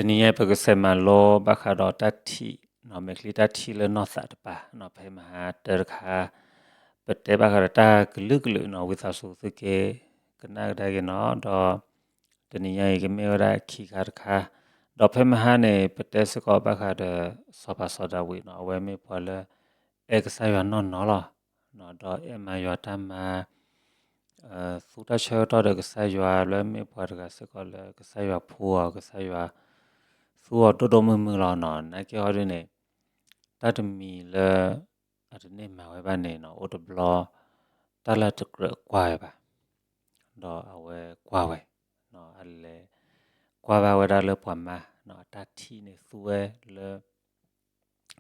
တနံၤညါပကစးမၤလိဘၣ်ဃးဒီးတၢ်ထံၣ်, မဲာ်ချံတၢ်ထံၣ်လၢနီၢ်သးတပၤ, ဖဲမဟါတၢတခါ, ပတဲဘၣ်ဃးဒီးတၢ်ကလုာ်ကလုာ်နီၤ ဝံသးစူၤသုက့ၤကနၣ်ကဒါက့ၤနီၤ, ဒီးတနံၤညါအံၤကမ့ၢ်ဝဲဒၣ်ခံခါတခါ, ဒီးဖဲမဟါန့ၣ် ပတဲစ့ၢ်ကီးဘၣ်ဃးဒီးစီၤပၤစီၤဒၤဝံးနီၤ, အဝဲမ့ၢ်ပှၤလၢ အဲၣ်ကစၢ်ယွၤနီၢ်နီၢ်လီၤ, ဒီးအဲၣ်မၤယွၤတၢ်မၤ သူတၢ်ဆၢကတီၢ်ဒီးကစၢ်ယွၤလၢမ့ၢ်ပှၤတဂၤစ့ၢ်ကီးလၢကစၢ်ယွၤဖှူအီၤ, ကစၢ်ယွၤသူအီၤဒိၣ်ဒိၣ်မုၢ်မုၢ်လီၤနီၤ. နာ်က့ဟီဒ်န့ၣ် တၢ်တမံၤလၢအတန့ၢ်မၤဝဲဘၣ်န့ၣ်နီၤ အိၣ်တဘျီ တၢ်လၢတကြၢးကွၢ်ဝဲဘၣ်, ဒီးအဝဲကွၢ်ဝဲ, အလဲၤကွၢ်ဘၣ်ဝဲဒၣ်လၢပှၤမါ, အတၢ်ထံၣ်န့ၣ်သူဝဲလၢ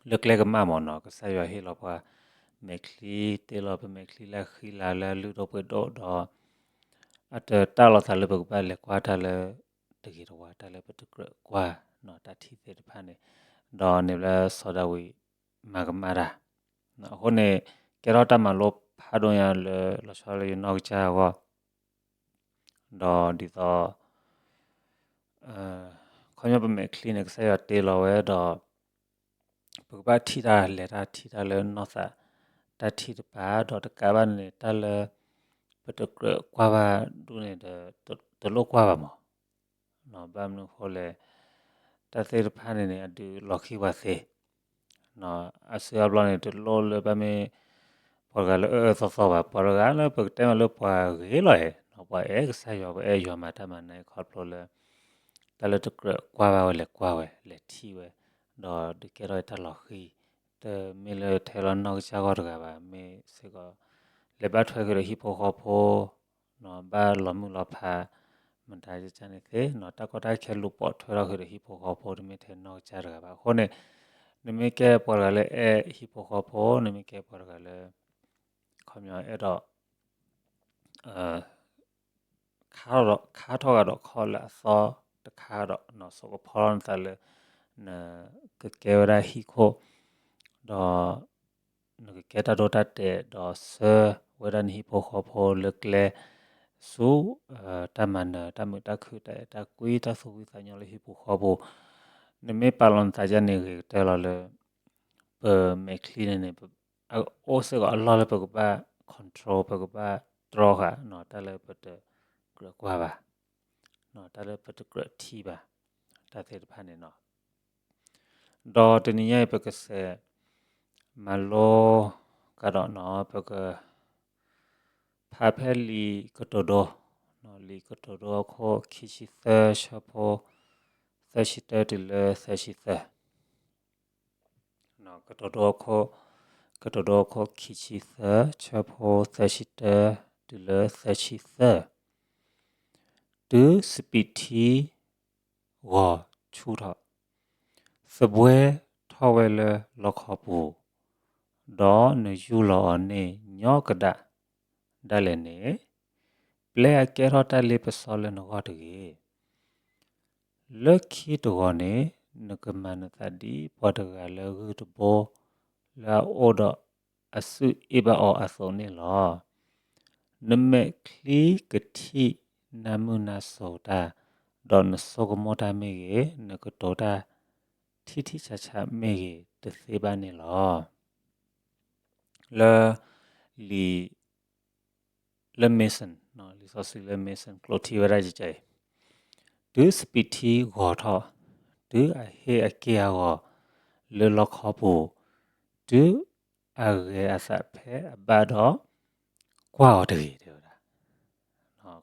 လၢကျဲကမၣ်မ့ၢ်နီၤ, ကစၢ်ယွၤဟ့ၣ်လီၤပှၤမဲာ်ချံ, တ့လီၤပမဲာ်ချံလၢအဃံလၤလၢအလုၢ်ဒိၣ်ပှ့ၤဒိၣ်ဒီး အတတၢ်လီၤသးလၢပကဘၣ်လဲၤကွၢ်တၢ်လၢတဂ့ၤတဝါ, တၢ်လၢပတကြၢးကွၢ်နီၤ တၢ်ထံၣ်သ့ၣ်တဖၣ်န့ၣ်, ဒီးန့ၣ်လၢစီၤဒၤဝံးမၤကမၣ်တၢ်, အဃိန့ၣ် ကဲထီၣ်တၢ်မၤလိဖးဒိၣ်ညါလၢလီၤဆီလၢယနီၢ်ကစၢ်အဂီၢ် ဒီးဒ်သိး ခီပညီပမဲာ်ချံန့ၣ် ကစၢ်ယွၤတ့လီၤဝဲဒီး ပကဘၣ်ထံၣ်တၢ်လဲၤတၢ်ထံၣ်တၢ်လၢနီၢ်သး တၢ်ထံၣ်တပၤ, ဒီးတကးဘၣ်န့ၣ် တၢ်လၢပတကြၢးကွၢ်ဘၣ်ဒူၣ်န့ၣ်ဒီး တလိၣ်ကွၢ်ဘၣ်မး, ဘၣ်မနုၤအဃိလဲၣ်, တၢ်သ့ၣ်တဖၣ်န့ၣ်န့ၣ် အဒုးလီၤဃံၤပှၤသ့ အါစုအါဘျီန့ၣ် တလိၣ်လၢဘၣ်မ့ၢ် ပှၤတဂၤလၢအအၢအၢသီသီဘၣ်, ပှၤတဂၤလၢပကတဲမ့ၢ်လၢပှၤဂ့ၤလီၤအံၤ, ပှၤအဲၣ်ကစၢ်ယွၤ ပှၤအဲၣ်ယွၤမၤတၢ်မၤနးအံၤခီဖျိလၢ တၢ်လၢတကြၢးကွၢ်ဘၣ်ဝဲလဲၤကွၢ်ဝဲ လဲၤထံၣ်ဝဲ, ဒီးဒုးကဲထီၣ်တၢ်လီၤဃံၤ, တမ့ၢ်လၢထဲလီၤနီၢ်ကစၢ်ဂီၢ်တဂၤဘၣ်, မ့ၢ်စ့ၢ်ကီး လဲၤဘၣ်ထွဲဃုာ်ဒီးဟံၣ်ဖိဃီဖိ ဘၣ်လီၤမုၢ်လီၤဖး မတၤကန့ၣ်သ့, တၢ်ကီတၢ်ခဲလူၤပိာ်ထွဲထီၣ်ဃုာ်ဒီးဟံၣ်ဖိဃီဖိ တမ့ၢ်ထဲနီၢ်ကစၢ်တဂၤဘၣ်. အဃိန့ၣ် နမ့ၢ်ကဲပှၤတဂၤလၢအဲၣ်ဟံၣ်ဖိဃီဖိ, နမ့ၢ်ကဲပှၤတဂၤလၢ ခီပညီအဲၣ်ဒိး ခါထီၣ်ဂာ်ဒီးခီလၢအသီတခါဒီး စိကဖီလီၤနသးလၢ နကကဲဝဲဒၣ်ဟံၣ်ခိၣ်, ဒီး နကကဲတၢ်ဒိတၢ်တဲာ်ဒီးဆှၢဝဲဒၣ်နဟံၣ်ဖိဃီဖိလၢကျဲ ဆူ တၢ်မၤနၢၤ တၢ်မုာ်တၢ်ခုၣ် တၢ်အဲၣ်တၢ်ကွံ တၢ်သူၣ်ဖှံသးညီလၢဟံၣ်ဖိဃီဖိ, နမ့ၢ်ပာ်လီၤနသးဒ်န့ၣ်ဂ့ၤကတၢၢ်လီၤလၢ ပမဲာ်ချံန့ၣ်န့ၣ် အအိၣ်စ့ၢ်ကီးအလီၢ်လၢပကဘၣ် control ပကဘၣ်တြီဃာ် တၢ်လၢပတကြၢးကွၢ်ဘၣ်, တၢ်လၢပတကြၢးထံၣ်ဘၣ် တၢ်သ့ၣ်တဖၣ်န့ၣ်လီၤ. ဒီးတနံၤညါအံၤ ပကစးမၤလိကဒီးနီၤ ပကဖးဖဲလံာ်ကတိၤဒိ, လံာ်ကတိၤဒိအခိၣ်ခံဆံသၢ ဆၢဖိ သၢဆံတၢတုၤလၢသၢဆံသၢ, ကတိၤဒိအခိၣ်, ကတိၤဒိအခိၣ်ခံဆံသၢ ဆၢဖိသၢဆံတၢ တုၤလၢသၢဆံသၢ, တုၤစပံးထံ ဂီၤဆူၣ်ထီၣ်, သဘှဲထီၣ်ဝဲလၢလီခီပူၤ, ဒီးနယူၢ်လီၤအီၤန့ၢ်ညီကဒၣ်ဒၣ်လဲာ်န့ၣ်, ပျဲအကဲထီၣ်တၢ်လ့ပစီလၢနဂီၢ်တဂ့ၤ. လၢခံတဂီၤန့ၣ် နကမၤနသးဒ်ပှၤတဂၤလၢဂုၢ်တဘိ လၢအအိၣ်ဒီးအစုၣ်အ့ၣ်ဘၣ်အီၤအသိးန့ၣ်လီၤ. နမဲာ်ချံကထံၣ်နၢ်မုၢ်နၢ်စိၤတၢ်, ဒီးနဆိကမိၣ်တၢ်မ့ၢ်ဂ့ၤ, နကတိၤတၢ်ထံထံဆးဆးမ့ၢ်ဂ့ၤ တသ့ဘၣ်န့ၣ်လီၤ. လၢလံာ် လၢ Mason လံာ်စီဆှံလၢ Mason ကျိးထံဝဲဒၣ်ယကအံၤ, တုၤစပံးထံဂီၤထီၣ်, တုၤအဟ့ၣ်အက့ၢ်အဂီၤလၢလီခီပူၤ, တုၤအဂဲၤအသးဖဲအဘၣ်ဒီး, ကွၢ်အီၤတဂ့ၤ တဲဝဲဒၣ်.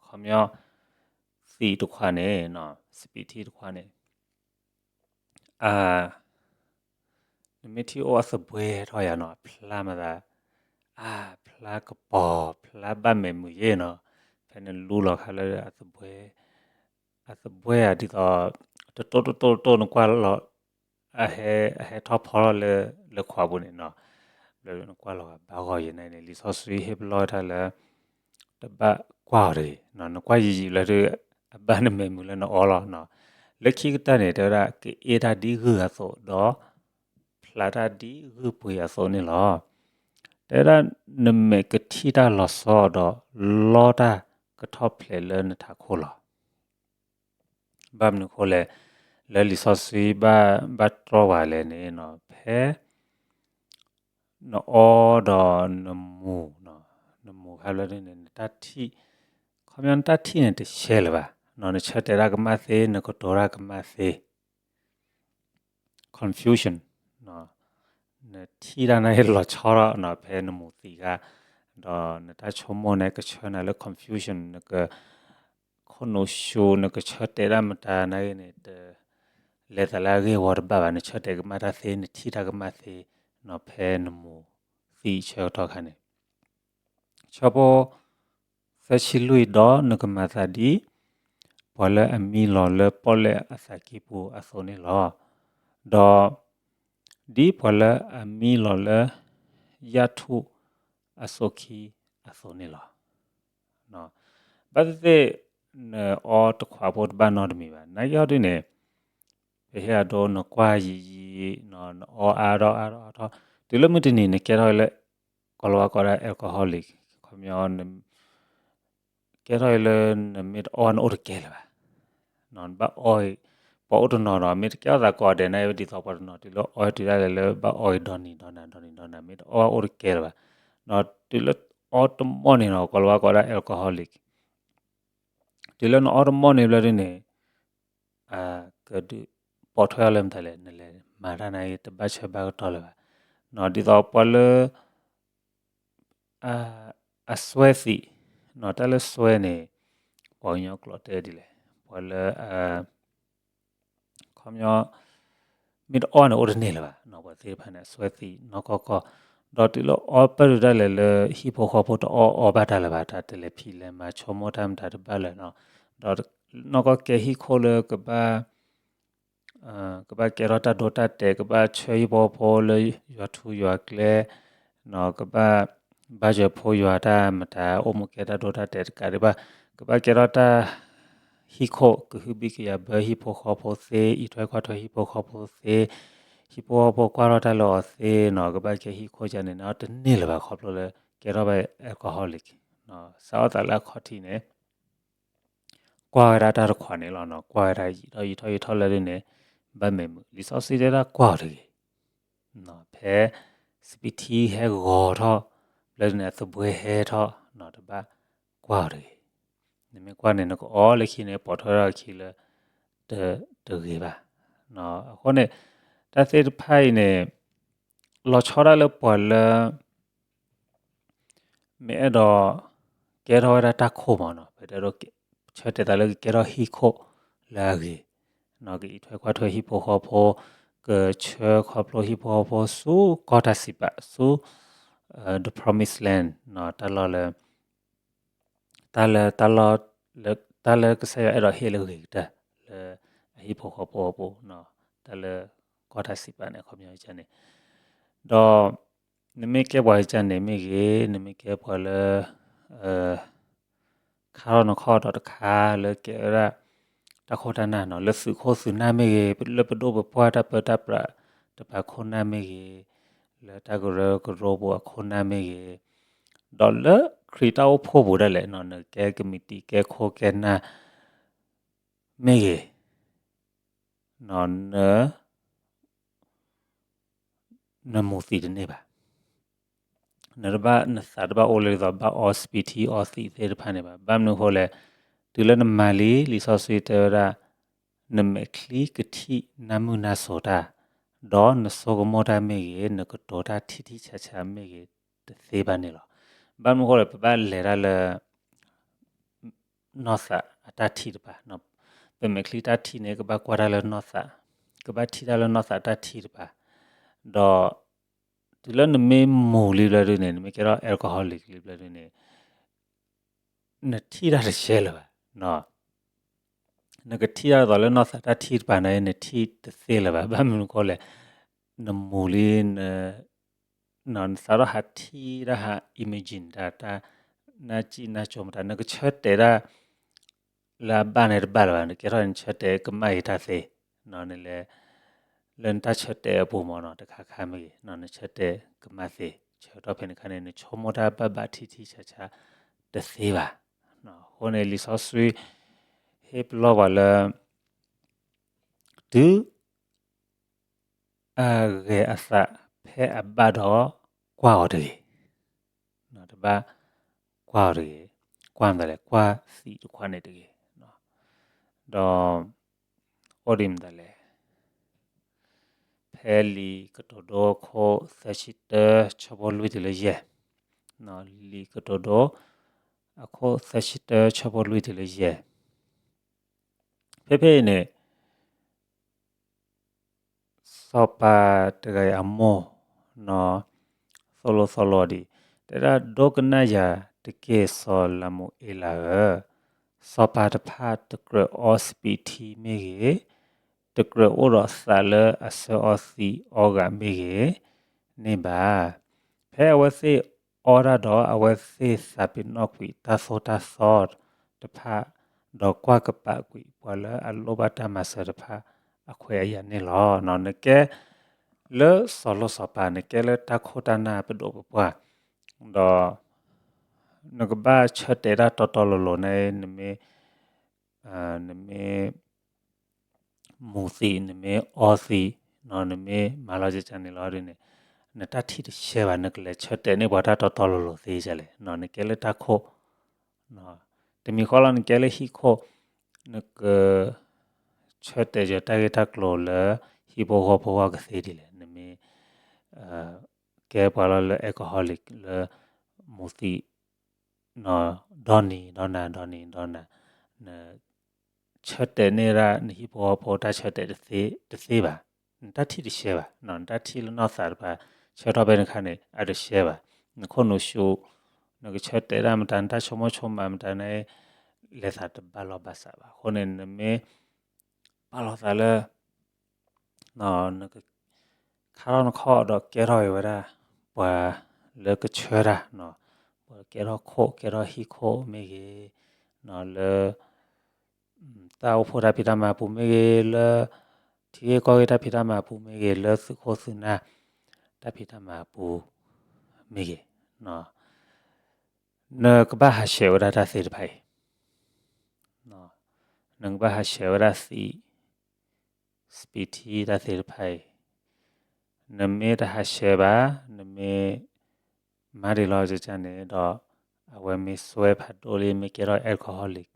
ခီပညီ သံးတခွါန့ၣ်, စပံးထံတခွါန့ၣ် အ နမ့ၢ်ထံၣ်အိၣ်အသဘှဲထီၣ်ယၤနီၤ အဖျါမၤသး, အဖျါကပီၤ ဖျါဘၣ်မဲာ်မုာ်ယ့ၣ်နီၤ, ဖဲနလူလီၤခါလၢအသဘှဲ, အသဘှဲဧါဒ်သိး တတိၢ်တတိၢ်တတိၢ်နကွၢ်လီၤ, အဟဲထီၣ်ဖီထီၣ်လၢ လၢခွးပူၤန့ၣ်နီၤ, လၢနကွၢ်လီၤဂာ်ဘၣ်ဂီၢ်ယဲၢ်န့ၣ်န့ၣ် လံာ်စီဆှံဟ့ၣ်ပလီၢ်တၢ်လၢ တဘၣ်ကွၢ်အီၤတဂ့ၤ, နကွၢ်ယံာ်ယံာ်လၢ အဘၣ်နမဲာ်မုာ်လၢနအီလီၤ. လၢခံကတၢၢ်န့ၣ် တဲဝဲဒၣ် ကအ့ၣ်တၢ်ဒ်ဂုၢ်အသိး ဒီး ဖျးတၢ်ဒ်ဂုၢ်ပှ့ၤအသိးန့ၣ်လီၤ. တဲဝဲဒၣ် နမဲာ်ကထံၣ်တၢ်လီၤဆီဒီး လီတၢ်ကထီၣ်ဖျဲးလၢနထးခိၣ်လီၤ. ဘၣ်မနုၤအဃိလဲၣ်, လၢလံာ်စီဆှံဘၣ် ဘၣ်တြီပှၤလဲၣ်န့ၣ် ဖဲ နအီဒီးနမူၤ, နမူၤခါဘျီဒ်န့ၣ် နတၢ်ထံၣ်, ခီပညီနတၢ်ထံၣ်န့ၣ်တရှဲလၢၤဘၣ်, နဆၢတဲာ်တၢ်ကမၣ်သ့, နကတိၤတၢ်ကမၣ်သ့ confusion, နထံၣ်တၢ်နာ်က့လီၤဆီထီၣ် ဖဲနမူၤသံးခါ, ဒီးနတၢ်ဆိကမိၣ်န့ၣ် ကဆၢနၤလၢ confusion, နက ခိၣ်နူာ်ဆူၣ် နကဆၢတဲာ်တၢ်မတၤနာ်က့န့ၣ် တလဲၤသးလၢအဂ့ၢ်ဝီတဘၣ်ဘၣ်, နဆၢတဲာ်ကမၣ်တၢ်သ့, နထံၣ်တၢ်ကမၣ်သ့, ဖဲနမူၤသံးဆၢကတီၢ်ခါန့ၣ် ဆၢဖိ သၢဆံလွံၢ်, ဒီးနကမၤသးဒ် ပှၤလၢအမံလီၤလၢပီၣ်လဲၣ်အသးကံၢ်ပူၤအသိးန့ၣ်လီၤ. ဒီး ဒ်ပှၤလၢအမံလီၤလၢ ယၣ်ထူၣ်အစိခံအသိးန့ၣ်လီၤ. ဘၣ်သ့ၣ်သ့ၣ် နအီတခွးဖိတဘၣ်နီတမံၤဘၣ်. နာ်က့ဟီဒ်န့ၣ် ပဟ့ၣ်အဒိ နကွၢ်ယံာ်ယံာ်, နအီအါထီၣ်အါထီၣ်အါထီၣ်, တုၤလၢမုၢ်တနံၤ နကဲထီၣ်လၢ ကိးလီၤဝါကိးဒၣ် alcoholic, ခီပညီ ကဲထီၣ်လၢနမ့ၢ်တအီနအိၣ်တကဲလၢၤဘၣ်. နဘၣ်အီ, ပှၤအိၣ်တနီၤဒီး မ့ၢ်တကဲထီၣ်သးကိးဂၤဒဲးန့ၣ် ဒ်သိးပှၤတနီၤတုၤလၢအီတုၤဒၣ်လဲာ်လၢ ဘၣ်အီအံၤဒီနံၤဒီနၤ ဒီနံၤဒီနၤ မ့ၢ်တအီအိၣ်တကဲလၢၤဘၣ်. တုၤလၢအီတမီၢ်န့ၣ်ဒီး ကိးလီၤဝါကိးဒၣ် alcoholic, တုၤလၢနအီတမီၢ်န့ၣ်ဘျီဒ်န့ၣ် ကဒုးပိာ်ထွဲအီၤလၢမတၤလဲၣ်, နလဲၤမၤတၢ်န့ၣ်တဘၣ်ဆၢဘၣ်ကတီၢ်လၢၤဘၣ်. ဒ်သိးပှၤလၢ အစွဲသံး, တၢ်လၢစွဲန့ၣ် ပှၤကညီကျိာ်တဲဒ်လဲၣ်, ပှၤလၢ ခီပညီ မ့ၢ်တအီန့ၣ်အိၣ်တန့ၢ်လၢၤဘၣ်, ပှၤသ့ၣ်တဖၣ်န့ၣ် အစွဲသံးနီၢ်ကီၢ်ကီၢ်, ဒီးတုၤလၢအီပၢၢ်ဒုးဒၣ်လဲာ်လၢဟံၣ်ဖိဃီဖိတအီအီဘၣ်တၢ်လၢၤဘၣ်, တၢ်တလဲၤဖံးလဲၤမၤဆိကမိၣ်တၢ်မတၤတဘၣ်လၢၤ, ဒီးနီၢ်ကီၢ်ကဲဟံၣ်ခိၣ်လၢကဘၣ် ကဘၣ်ကဲထီၣ်တၢ်ဒိတၢ်တဲာ်, ကဘၣ်ဆှၢဟံၣ်ဖိဃီဖိလၢယွၤထူယွၤကျဲ, ကဘၣ် ဘါယွၤဖိယွၤတၢ်မတၤ အိၣ်မူကဲတၢ်ဒိတၢ်တဲာ်တကးဒံးဘၣ်, ကဘၣ်ကဲထီၣ်တၢ် ဟံၣ်ခိၣ် ကဟုဘံၣ်ကယာ်ဘၢဟံၣ်ဖိဃီဖိသ့, အံးထွဲကွၢ်ထွဲဟံၣ်ဖိဃီဖိသ့, ဟံၣ်ဖိဃီဖိကွၢ်ထီၣ်တၢ်လၢအီၤသ့နီၤ, ကဘၣ်ကဲဟံၣ်ခိၣ်ကန့ၣ်န့ၣ် တန့ၢ်လၢၤဘၣ်ခီဖျိလၢ ကဲထီၣ်ဘၣ် alcoholic, စးထီၣ်သးလၢအခီၣ်ထံးန့ၣ် ကွၢ်ဝဲဒၣ်တၢ်တခွးန့ၣ်လီၤ, ကွၢ်ဝဲဒၣ်ယံာ်ထီၣ်ယံာ်ထီၣ်လၢဒ်န့ၣ် ဘၣ်မ့ၢ်မုာ်, လံာ်စီဆှံတဲဒၣ်ကွၢ်အီၤတဂ့ၤ, ဖဲ စပံးထံဟဲဂီၤထီၣ် ဘျီဒ်န့ၣ် အသဘှဲဟဲထီၣ်နီၤ တဘၣ်ကွၢ်အီၤတဂ့ၤ, နမ့ၢ်ကွၢ်န့ၣ် နကအီလၢခံန့ၣ် ပိာ်ထွဲထီၣ်အခံလၢ တဂ့ၤဘၣ်. အဃိန့ၣ် တၢ်သ့ၣ်တဖၣ်အံၤန့ၣ် လီၤဆီဒၣ်လၢပှၤလၢ မ့ၢ်အဲၣ်ဒိး ကဲထီၣ်ဝဲဒၣ်တၢ်ခိၣ်မးနီၤ, ပတဲဒိး ဆၢတဲာ်သးလၢကကဲထီၣ်ဟံၣ်ခိၣ်လၢအဂ့ၤ, ကအံးထွဲကွၢ်ထွဲဟံၣ်ဖိဃီဖိ, ကဆှၢခီဖျိဟံၣ်ဖိဃီဖိဆူကီၢ်တၢ်စံးပာ် ဆူ the promised land, တၢ်လီၢ်လၢ တၢ်လၢ တၢ်လီၢ် တၢ်လၢကစၢ်ယွၤအဲၣ်ဒိးဟ့ၣ်လၢဂ့ၤကတၢၢ် လၢအဟံၣ်ဖိဃီဖိအပူၤ, တၢ်လၢကီၢ်တၢ်စံးပာ်န့ၣ် အခီပညီန့ၣ်, ဒီး နမ့ၢ်ကဲပှၤကစၢ်န့ၣ်မ့ၢ်ဂ့ၤ, နမ့ၢ်ကဲပှၤလၢ ခါထီၣ်နခီၣ်ဒီးတခါလၢကဲဝဲဒၣ် တၢ်ခိၣ်တၢ်နၢ်နီၤ, လၢသုးခိၣ်သုးနၢ်မ့ၢ်ဂ့ၤ, လၢပဒိၣ်ပပှၢ်တၢ်ပၢတၢ်ပြးတပၤခိၣ်နၢ်မ့ၢ်ဂ့ၤ, လၢတၢ်ကရၢကရိပူၤအခိၣ်နၢ်မ့ၢ်ဂ့ၤ, ဒီးလၢခရံာ်တၢ်အိၣ်ဖှိၣ်ပူၤဒၣ်လဲာ်နီၤ, နကဲကမံးတံာ်ကဲခိၣ်ကဲနၢ်မ့ၢ်ဂ့ၤ, န နမူၤသံးတန့ၢ်ဘၣ်. နတဘၣ် နသးတဘၣ်အိၣ်လၢဒ်သိးဘၣ်အီစပံးထံအီသံးသ့ၣ်တဖၣ်န့ၣ်ဘၣ်. ဘၣ်မနုၤအဃိလဲၣ်, တုၤလၢနမၤလံ လံာ်စီဆှံတဲဝဲဒၣ်, နမဲာ်ချံကထံၣ်နၢ်မုၢ်နၢ်စိၤတၢ်, ဒီးနဆိကမိၣ်တၢ်မ့ၢ်ဂ့ၤ, နကတိၤတၢ်ထံထံဆးဆးမ့ၢ်ဂ့ၤ, တသ့ဘၣ်န့ၣ်လီၤ. ဘၣ်မနုၤအဃိလဲၣ်, ပဘၣ်လဲၤတၢ်လၢ နီၢ်သးအတၢ်ထံၣ်တပၤ, ပမဲာ်ချံတၢ်ထံၣ်န့ၣ် ကဘၣ်ကွၢ်တၢ်လၢနီၢ်သး, ကဘၣ်ထံၣ်တၢ်လၢနီၢ်သးတၢ်ထံၣ်တပၤ, ဒီး တုၤလၢနမ့ၢ်မူၤလံဘျီဒ်န့ၣ်, နမ့ၢ်ကဲထီၣ် alcoholic လံဘျီဒ်န့ၣ်, နထံၣ်တၢ်တရှဲလၢၤဘၣ်. နကထံၣ်တၢ်သိးလၢနီၢ်သးတၢ်ထံၣ်တပၤန့ၣ် နထံၣ်တသ့လၢၤဘၣ်. ဘၣ်မနုၤအဃိလဲၣ်, နမူၤလံ နသးထီၣ်ဟးထံၣ်တၢ်ဟး imagine တၢ် တၢ်နၢ်စံၣ်နၢ်စိၤမတၤ, နကဆၢတဲာ်တၢ် လၢအဘၣ်န့ၣ်တဘၣ်လၢၤဘၣ်, နကဲထီၣ်နဆၢတဲာ်ကမၣ်အံၤတၢ်သ့, နလဲၤ လၢနတၢ်ဆၢတဲာ်အပူၤမ့ၢ်နီၤ, တခါခါမ့ၢ်ဂ့ၤ, နဆၢတဲာ်ကမၣ်သ့, ဆၢကတီၢ်ဖဲန့ၣ်အခါန့ၣ် နဆိကမိၣ်တၢ်ဘၣ်ဘၣ်ထံထံဆးဆးတသ့ဘၣ်. အဃိန့ၣ် လံာ်စီဆှံ ဟ့ၣ်ပလီၢ်ပှၤလၢ တုၤအဂဲၤအသးဖဲအဘၣ်ဒီးကွၢ်အီၤတဂ့ၤ. တဘၣ်ကွၢ်အီၤတဂ့ၤ. ကွၢ်မတၤလဲၣ်, ကွၢ်သံးတခွါန့ၣ်တဂ့ၤ. ဒီး အိၣ်ဒံးမတၤလဲၣ်, ဖဲလံာ်ကတိၤဒိအခိၣ်သၢဆံတၢ ဆၢဖိလွံၢ်တုၤလၢယဲၢ်, လံာ်ကတိၤဒိ အခိၣ်သၢဆံတၢ ဆၢဖိလွံၢ်တုၤလၢယဲၢ်, ဖဲဖဲအံၤန့ၣ် စီၤပၤတဂၤအံၤအမိၢ် သိၣ်လိသီလိဒံး, တဲဒၣ် ဒိကနၣ်ယၤတက့ၢ်စီၤလၤမူၤအ့လးဧၢ, စီၤပၤတဖၣ်တကြၢးအီစပံးထံမ့ၢ်ဂ့ၤ, တကြၢးအိၣ်ဒီးသးလၢအဆၢအီသံးအီဂၤမ့ၢ်ဂ့ၤန့ၣ်ဘၣ်. ဖဲအဝဲသ့ၣ်အီတၢ်ဒီး အဝဲသ့ၣ်သးပ့ၤနီၣ်ကွံာ်တၢ်သိၣ်တၢ်သီတဖၣ်, ဒီးကွၢ်ကပာ်ကွံာ်ပှၤလၢအလိၣ်ဘၣ်တၢ်မၤစၢၤတဖၣ်အခွဲးအယာ်န့ၣ်လီၤ. နကဲလၢစီၤလိၤစီၤပၤ, နကဲလၢတၢ်ခိၣ်တၢ်နၢ်ပဒိၣ်ပပှၢ်, ဒီး နကဘၣ်ဆၢတဲာ်တၢ်တီတီလိၤလိၤန့ၣ်, နမ့ၢ် နမ့ၢ် မူၤသံး, နမ့ၢ်အီသံး, နမ့ၢ်မၤလီၤကကန့ၣ်လီၤဒ်န့ၣ်, နတၢ်ထံၣ်တရှဲဘၣ်, နကလဲၤဆၢတဲာ်န့ၢ်ပှၤတၢ်တီတီလိၤလိၤသ့လဲၣ်. နကဲလၢတၢ်ခိၣ်, တမံၤဃီလီၤ နကဲလၢဟံၣ်ခိၣ်, နက ဆၢတဲာ်ယတၢ်ဂ့ၢ်တၢ်ကျိၤလၢ ဟံၣ်ဖိဃီဖိဂီၢ်ကသ့ဒ်လဲၣ်. နမ့ၢ် ကဲပှၤလီၤလၢ alcoholic လၢ မူၤသံး ဒီနံၤဒီနၤ ဒီနံၤဒီနၤ, န ဆၢတဲာ်န့ၢ်ဒၣ်နဟံၣ်ဖိဃီဖိတၢ်ဆၢတဲာ်တသ့ဘၣ်, နတၢ်ထံၣ်တရှဲဘၣ်, နတၢ်ထံၣ်လၢနီၢ်သးတဖၣ် ဆၢထီၣ်ဖဲန့ၣ်အခါန့ၣ် အတရှဲဘၣ်. နခိၣ်နူာ်ဆူၣ်, နကဆၢတဲာ်ဒၣ်မတၤ နတၢ်ဆိကမိၣ်ဆိကမးမတၤန့ၣ် လဲၤသးတဘၣ်လီၢ်ဘၣ်စးဘၣ်. အဃိန့ၣ် နမ့ၢ် ပာ်လီၤသးလၢ နက ခါထီၣ်နခီၣ်ဒီးကဲထီၣ်က့ၤဝဲဒၣ် ပှၤလၢကဆၢတၢ်, ပှၤကဲထီၣ်ခိၣ် ကဲထီၣ်ဟံၣ်ခိၣ်မ့ၢ်ဂ့ၤ, လၢ တၢ်အိၣ်ဖှိၣ်တၢ်ဖံးတၢ်မၤအပူၤမ့ၢ်ဂ့ၤ, လၢ ထံဂ့ၢ်ကီၢ်ဂ့ၢ်တၢ်ဖံးတၢ်မၤအပူၤမ့ၢ်ဂ့ၤ, လၢသုးခိၣ်သုးနၢ် တၢ်ဖံးတၢ်မၤအပူၤမ့ၢ်ဂ့ၤ, နကဘၣ်ဟးဆှဲးဝဲဒၣ်တၢ်သ့ၣ်တဖၣ်အံၤ, နကဘၣ်ဟးဆှဲးဝဲဒၣ်သံး စပံးထံတၢ်သ့ၣ်တဖၣ်အံၤ, နမ့ၢ်တဟးဆှဲးဘၣ်, နမ့ၢ် မၤဒ်လီၤကကန့ၣ်ဒီး အဝဲမ့ၢ်စွဲဖးဒိၣ်လံ မ့ၢ်ကဲထီၣ် alcoholic,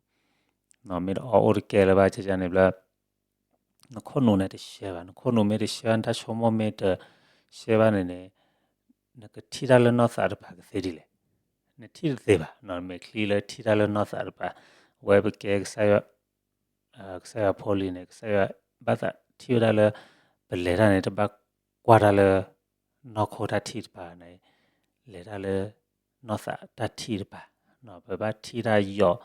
မ့ၢ်တအီအိၣ်တကဲလၢၤဘၣ်ကကန့ၣ်ဘျီ နခိၣ်နူာ်န့ၣ်တရှဲဘၣ်, နခိၣ်နူာ်မ့ၢ်တရှဲဘၣ် နတၢ်ဆိကမိၣ်မ့ၢ်တရှဲဘၣ်န့ၣ်န့ၣ် နကထံၣ်တၢ်လၢနီၢ်သးတဖၣ်ကသ့ဒ်လဲၣ်. နထံၣ်တသ့ဘၣ်, နမဲာ်ချံလၢထံၣ်တၢ်လၢနီၢ်သးတဖၣ်, အဝဲပကဲကစၢ်ယွၤ ကစၢ်ယွၤဖိလံၤန့ၣ် ကစၢ်ယွၤဘၣ်သးထံၣ်ဝဲဒၣ်လၢ ပလဲၤတၢ်န့ၣ် တဘၣ်ကွၢ်တၢ်လၢ နီၢ်ခိတၢ်ထံၣ်တပၤန့ၣ်, လဲၤတၢ်လၢ နီၢ်သးတၢ်ထံၣ်တပၤ, ပဘၣ်ထံၣ်တၢ်ယိာ်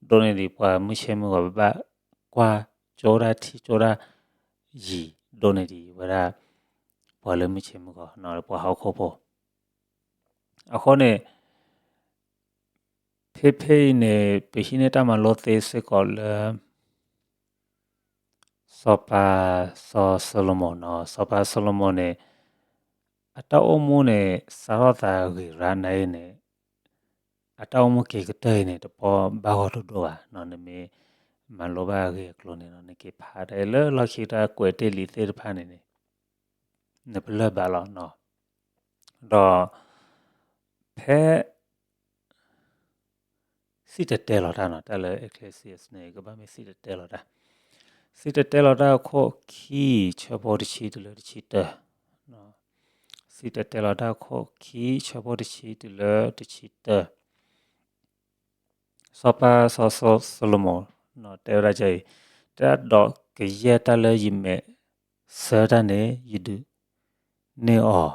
ဒိၣ်န့ၢ်ဒံးပှၤမုၢ်ဆ့ၣ်မုၢ်ဂီၤ, ပဘၣ်ကွၢ်ကၠိတၢ်ထံၣ်ကၠိတၢ်ယံၤဒိၣ်န့ၢ်ဒံးဝဲဒၣ် ပှၤလၢမုၢ်ဆ့ၣ်မုၢ်ဂီၤ, ပှၤဟီၣ်ခိၣ်ဖိ အဃိန့ၣ် ဖဲဖဲအံၤန့ၣ် ပဟံးန့ၢ်တၢ်မၤလိသ့စ့ၢ်ကီးလၢ စီၤပၤစီၤၡလိၤမိၣ်နီၤ, စီၤပၤစီၤၡလိၤမိၣ်န့ၣ် အတၢ်အိၣ်မူန့ၣ် စးထီၣ်သးဂ့ၤရါနၤအံၤန့ၣ် အတၢ်အိၣ်မူက့ၤကတၢၢ်အံၤန့ၣ် တပီဘၣ်ဂီၢ်ဒိၣ်ဒိၣ်ဘၣ်နီၤ, နမ့ၢ်မၤလိဘၣ်အဂ့ၢ်အကျိၤန့ၣ်နီၤ, နက့ၤဖးတၢ်လၢလီၢ်ခံတၢ်ကွဲးတ့ၢ်လံာ်သ့ၣ်တဖၣ်န့ၣ်န့ၣ် နပလၢၢ်ဘၣ်လီၤနီၤ, ဒီး ဖဲ စံၣ်တဲၤတဲလီၤတၢ်နီၤ, တၢ်လၢ Ecclesiastes န့ၣ် ကဘၣ်မ့ၢ်စံၣ်တဲၤတဲလီၤတၢ်, စံၣ်တဲၤတဲလီၤတၢ်အခိၣ်ခံ ဆၢဖိတဆံတုၤလၢတဆံတၢ, စံၣ်တဲၤတဲလီၤတၢ်အခိၣ်ခံ ဆၢဖိတဆံတုၤလၢတဆံတၢ, စီၤပၤစီၤၡလိၤမိၣ် တဲဝဲဒၣ်အံၤ, တဲဒၣ်ဒီးကယဲၢ်တၢ်လၢယမဲာ်ဆၢတၢ်န့ၣ် ယဒုးန့ၢ်အီၤ,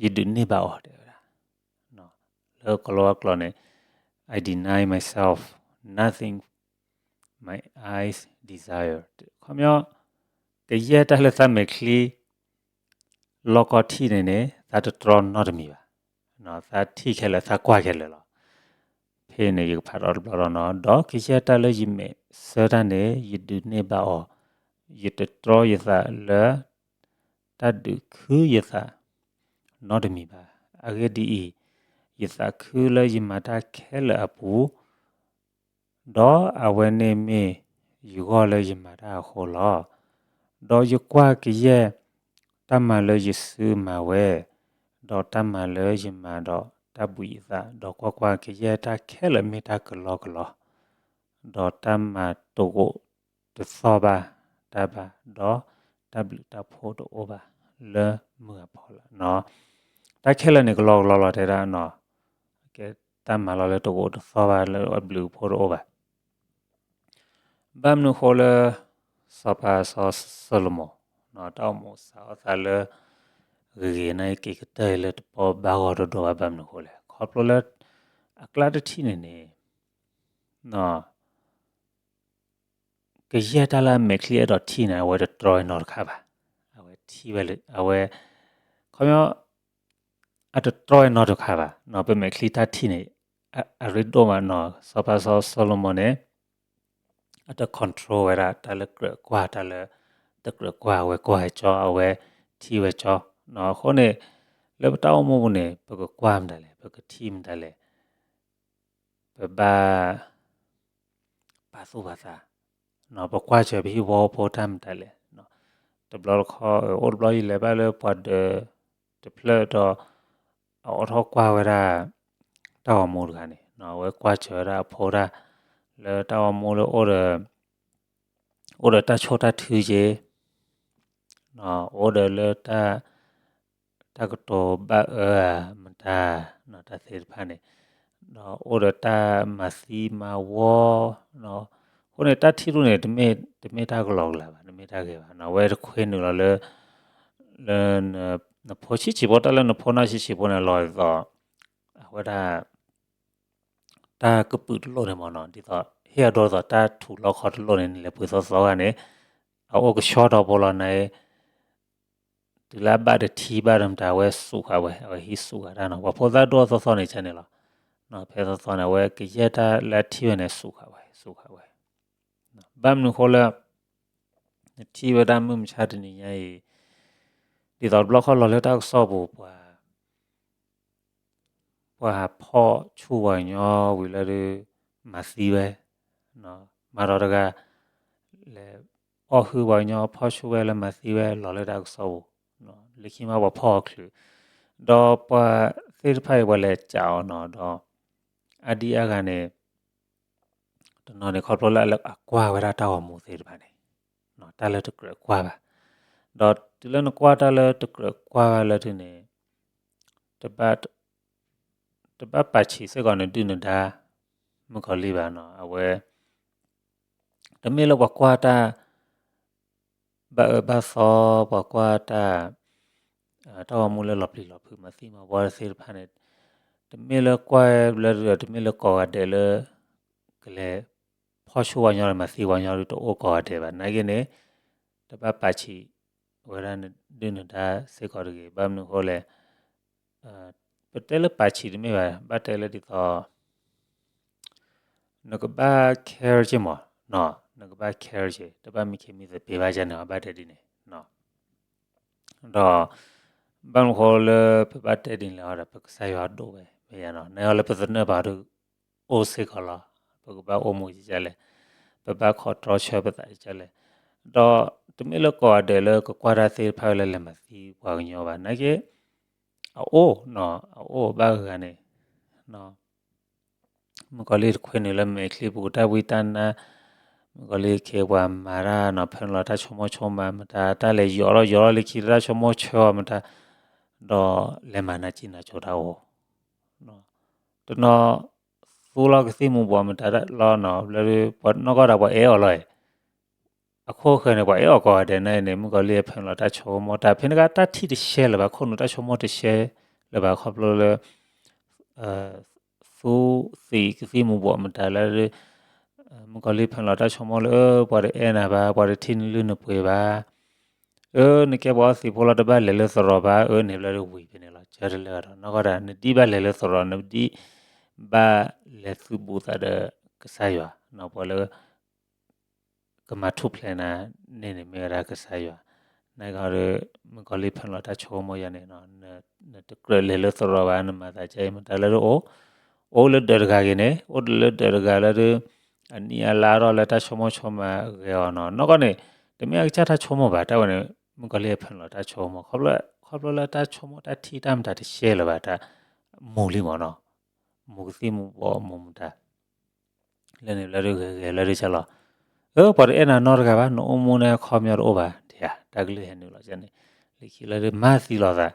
ယဒုးန့ၢ်ဘၣ်အီၤ တဲဝဲဒၣ်, လၢကီၤလၤဝါကျိာ်န့ᣣ် I deny myself nothing my eyes desire, ခီပညီ ကယဲၢ်တၢ်လၢသးမဲာ်ချံ လီၢ်ကီၢ်ထံၣ်န့ၣ်န့ၣ် သးတတြီနီတမံၤဘၣ်, သးထံၣ်ခဲလၢာ် သးကွၢ်ခဲလၢာ်လီၤ. ဖဲန့ၣ် ယကဖးထီၣ်တဘျီဒီးနီၤ, ဒီးကယဲၢ်တၢ်လၢယမဲာ်ဆၢတၢ်န့ၣ် ယဒုးန့ၢ်ဘၣ်အီၤ, ယတတြီယသးလၢ တၢ်ဒုးခုယသး နီတမံၤဘၣ်. အဂ့ၢ်ဒ်အံၤ, ယသးခုလၢယမၤတၢ်ခဲလၢာ်အပူၤ, ဒီးအဝဲန့ၣ်မ့ၢ်ယဂီၢ်လၢယမၤတၢ်အဃိလီၤ. ဒီးယကွၢ်ကယဲၢ်တၢ်မၤလၢယစုမၤဝဲ, ဒီးတၢ်မၤလၢယမၤဒီးတၢ်ဘှံးယသး, ဒီးကွၢ်ကွၢ်, ကယဲၢ်တၢ်ခဲလၢာ်မ့ၢ်တၢ်ကလီကလီ, ဒီးတၢ်မၤတအိၣ်တသီၣ်ဘၣ်တၢ်ဘၣ်, ဒီးတၢ်ဘျုးတၢ်ဖှိၣ်တအိၣ်ဘၣ်လၢမုၢ်အဖီလာ်. တၢ်ခဲလၢာ်န့ၣ်ကလီကလီလီၤတဲဒၣ်, ကဲတၢ်မၤလီၤလၢတအိၣ်တသီၣ်ဘၣ်လၢအဘျုးအဖှိၣ်တအိၣ်ဘၣ်. ဘၣ်မနုၤဃိလၢ စီၤပၤစီၤၡလိၤမိၣ် တၢ်အိၣ်မူစးထီၣ်သးလၢ ဂ့ၤဂ့ၤန့ၣ် က့ၤကတၢၢ်အံၤလၢတပီဘၣ်ဂီၢ်တဒိၣ်ဘၣ်. ဘၣ်မနုၤဃိလဲၣ်, ခီဖျိလၢ အကျါတထံၣ်န့ၣ်န့ၣ် ကယဲၢ်တၢ်လၢအမဲာ်ချံအဲၣ်ဒိးထံၣ်န့ၣ် အဝဲတတြီအီၤနီတခါဘၣ်. အဝဲထံၣ်ဝဲလၢ အဝဲ ခီပညီ အတတြီအီၤနီတခါဘၣ်. ပမဲာ်ချံတၢ်ထံၣ်န့ၣ် အရ့ဒိၣ်မးနီၤ. စီၤပၤစီၤၡလိၤမိၣ်န့ၣ် အတ control ဝဲဒၣ် တၢ်လၢကြၢးကွၢ် တၢ်လၢတကြၢးကွၢ် အဝဲကွၢ်ဝဲကၠီ အဝဲထံၣ်ဝဲကၠီ. အဃိန့ၣ် လၢပတၢ်အိၣ်မူပူၤန့ၣ် ပကကွၢ်မတၤလဲၣ်, ပကထံၣ်မတၤလဲၣ်, ပဘၣ် ပာ်သူၣ်ပာ်သး, ပကွၢ်စၢၤပဟံၣ်ဖိဃီဖိတၢ်မတၤလဲၣ်. တဘျီတခီၣ် အိၣ်တဘျီယလဲၤဘၣ်လၢပှၤဒၢးတဖျၢၣ်ဒီး အအိးထီၣ်ကွၢ်ဝဲဒၣ် တၢ်ဂီၤမူတဂၤန့ၣ် အဝဲကွၢ်စၢၤဝဲဒၣ်အဖိတၢ် လၢတၢ်ဂီၤမူလၢအိၣ်ဒီး အိၣ်ဒီးတၢ်ဆိၣ်တၢ်ထုက့ၤ အိၣ်ဒီးလၢ တၢ်ကတိၤဘၣ်အၢဧါမတၤ တၢ်သ့ၣ်တဖၣ်န့ၣ်, ဒီးအိၣ်ဒီးတၢ်မၤသံမၤဝီ, အဃိန့ၣ် တၢ်ထံၣ်တဖၣ်န့ၣ် တမ့ၢ်တၢ်ကလီကလီဘၣ်, တမ့ၢ်တၢ်ဂ့ၤဘၣ်. အဝဲတခွဲနုာ်လီၤလၢ လၢ နဖိဆံးဆံးဖိ တၢ်လၢနဖိနၢ်ဆံးဆံးဖိန့ၣ် လီၤဒ်သိး အဝဲဒၣ် တၢ်ကပုာ်တလိၣ်န့ၣ်မ့ၢ်နီၤ, ဒ်သိး ဟ့ၣ်အဒိဒ်သိးတၢ်ထူးလီၢ်ခီတလိၣ်န့ၣ် နလဲၤပှ့ၤသီသီဂၤန့ၣ် အအိၣ်ကဆှီထီဖိလီၤန့ၣ်, တုၤလၢအဘၣ်ဒီးထံဘၣ်ဒီးမတၤ အဝဲစူးဃာ်ဝဲ, အဝဲဟံးစူးဃာ်တၢ်နီၤ. ပှၤဖိသၣ်ဒိၣ်သီသီန့ၣ်ကန့ၣ်လီၤ. ဖဲသီသီန့ၣ် အဝဲကယဲၢ်တၢ်လၢအထံၣ်ဝဲန့ၣ် စူးဃာ်ဝဲ စူးဃာ်ဝဲ. ဘၣ်မနုၤဃိလၢ နထံၣ်ဝဲဒၣ်မုၢ်မဆါတနံၤညါအံၤ ဒ်သိးတဘျီခီၣ်လီၤလၢတၢ်ကစီၣ်ပူၤ ပှၤ ပှၤဖီၣ်ဆူၣ်ပှၤကညီဝံၤလၢဒုး မၤသံဝဲ, မၤဒီးတဂၤ လဲၤအီၣ်ဟုၣ်ပှၤကညီ ဖီၣ်ဆူၣ်ဝဲလၢမၤသံဝဲ လီၤလၢတၢ်ကစီၣ်ပူၤ, လၢခံမးပှၤဖီၣ်အီၤချုး, ဒီးပှၤသ့ၣ်တဖၣ်အံၤ ပှၤလဲၤကးအီၤနီၤ, ဒီး အါဒံအါဂၤန့ၣ် တနီၤန့ၣ် ခီဖျိလၢအကွၢ်ဝဲဒၣ်တၢ်ဂီၤမူသ့ၣ်တဖၣ်န့ၣ် တၢ်လၢတကြၢးကွၢ်ဘၣ်, ဒီးတုၤလၢနကွၢ်တၢ်လၢတကြၢးကွၢ်ဘၣ်လၢဒုးန့ၣ် တဘၣ်ပာ်ဆံးစ့ၢ်ကီးနဒုၣ်နဒါ မုၣ်ကီၤလံၢ်ဘၣ်နီၤ. အဝဲ တမ့ၢ်လၢပှၤကွၢ်တၢ် ဘၣ်အၢဘၣ်သီ ပှၤကွၢ်တၢ် တၢ်ဂီၤမူလၢလီၤပျံၤလီၤဖုး မၤသံမၤဝီသ့ၣ်တဖၣ်န့ၣ် တမ့ၢ်လၢကွၢ်လၢ တမ့ၢ်လၢကိးဂၤဒဲးလၢ ကလဲၤဖီၣ်ဆူၣ်ပှၤကညီဒီး မၤသံပှၤကညီဒုး တအိၣ်ကိးဂၤဒဲးဘၣ်. နာ်က့န့ၣ် တဘၣ်ပာ်ဆံးဝဲဒၣ်နဒုၣ်နဒါစ့ၢ်ကီးတဂ့ၤ. ဘၣ်မနုၤအဃိလဲၣ် ပတဲလၢပာ်ဆံးတမ့ၢ်ဘၣ်, ဘၣ်တဲလၢဒ်သိး နကဘၣ် care က့မး, နကဘၣ် care က့, တဘၣ်မံခ့မံသပ့ၤဘၣ်န့ၣ် ဘၣ်တဲဒ်န့ၣ်. ဒီး ဘၣ်မနုၤဃိလၢပဘၣ်တဲဒ်န့ၣ်လဲၣ်ဒီး ပကစၢ်ယွၤဒိၣ်ဝဲ မ့ၢ်ယါနီၤ, နအီၤလၢပသနၢၣ်ဘၣ်ဒီး အိၣ်စ့ၢ်ကီးလီၤ, ပကဘၣ်အိၣ်မူဒ်လဲၣ်, ပဘၣ်ခီၣ်တြီဆၢပသးဒ်လဲၣ်. ဒီးတမ့ၢ်လၢကိးဂၤဒဲးလၢကကွၢ်တၢ်သ့ၣ်တဖၣ်လၢလဲၤမၤသံပှၤကညီဘၣ်, နာ်က့ အအိၣ်နီၤ, အအိၣ်ဘၣ်ဂၤန့ၣ် မုၣ်ကီၤလံၢ်တခွဲနုာ်လၢမဲာ်ချံပူၤ တၢ်ဝံတၢ်နါ, မုၣ်ကီၤလံၢ်ခ့ပှၤမၤတၢ်နီၤ, ဖဲန့ၣ်လီၤတၢ်ဆိကမိၣ်ဆိကမးမတၤ, တၢ်လဲၤယိးလီၤယိးလီၤလၢခံ တၢ်ဆိကမိၣ်ဆၢအီၤမတၤ, ဒီးလဲၤမၤနၢ်ကံနၢ်ကၠိတၢ်အိၣ်, တနီၤ သူလီၤကသံၣ်မူၤဘှီးမတၤလီၤနီၤ, လၢပှၤနီၢ်ကီၢ်ဒၣ်ပှၤအဲၣ်အီၤလီၤအံၤ အခိၣ်ဃၢၤန့ၣ် ပှၤအဲၣ်အီၤကိးဂၤဒဲးန့ၣ်န့ၣ် မုၣ်ကီၤလံၢ်ဖဲန့ၣ်လီၤတၢ်ဆိကမိၣ်တၢ် ဖဲန့ၣ်ကတၢ်ထံၣ်တရှဲလၢၤဘၣ်, ခိၣ်နူာ်တၢ်ဆိကမိၣ်တရှဲလၢၤဘၣ် ခီဖျိလၢ သူသံးကသံၣ်မူၤဘှီးမတၤလၢ မုၣ်ကီၤလံၢ်ဖဲန့ၣ်လီၤတၢ်ဆိကမိၣ်လၢ ပှၤတအဲၣ်နၤဘၣ်, ပှၤတထံၣ်နလုၢ်နပှ့ၤဘၣ်, အၢ နကဲပှၤအီသံးဖိလီၤ တဘၣ်လဲၤလၢသရိာ်ဘၣ်, အၢ န့ၣ်ဘျီဒီးဝံၤဖဲန့ၣ်လီၤ ဆၢတလၢာ်ဒီး နီၢ်ကီၢ်ဒၣ် နဒ်ဘၣ်လဲၤလၢသရိာ် နဒ်ဘၣ်လဲၤလၢသရိာ်နဒ်ဘၣ်လဲၤသုးဘူးသးဒီးကစၢ်ယွၤ, ပှၤလၢ ကမၤထူၣ်ဖျဲးနၤန့ၣ်န့ၣ် မ့ၢ်ဝဲဒၣ်ကစၢ်ယွၤ, နကီၢ်ဒီး မုၣ်ကီၤလံၢ်ဖဲန့ၣ်လီၤတၢ်ဆိကမိၣ်ယၤန့ၣ် နတကြၢးလဲၤလၢသရိာ်ဘၣ် နမၤသးကဲအံၤမတၤလၢဒ်အိၣ်, အိၣ်လၢဒၢးတဂၤဂ့ၤန့ၣ် အိၣ်လၢဒၢးတဂၤလၢဒ် အနံၣ်အလါထီၣ်လၢတၢ်ဆိကမိၣ်ဆိကမးဂဲၤအီၤနီၤ, နီၢ်ကီၢ်န့ၣ် တမ့ၢ်အကစၢ်တၢ်ဆိကမိၣ်ဘၣ်, တၢ်ဝဲန့ၣ် မုၣ်ကီၤလံၢ်အဖၢလီၤတၢ်ဆိကမိၣ်, ခီဖျိလၢတၢ်ဆိကမိၣ်တၢ်ထံၣ်တၢ်မတၤတရှဲလၢၤဘၣ်, တၢ်မူလံမ့ၢ်နီၤ, မူကသံၣ်မူဘီမူမတၤ လၢန့ၣ်လၢဒုးဂဲၤဂဲၤလၢဒုးကလီၤ, အၢ ပှၤတအဲၣ်နၤနီတဂၤဘၣ်, နအိၣ်မူန့ၣ်ခီပညီတအိၣ်ဘၣ်, ဒ်ဧါ, တၢ်ကလုၢ်ဟဲနုာ်လီၤန့ၣ်, လၢခံလၢဒုးမၤသံလီၤသး,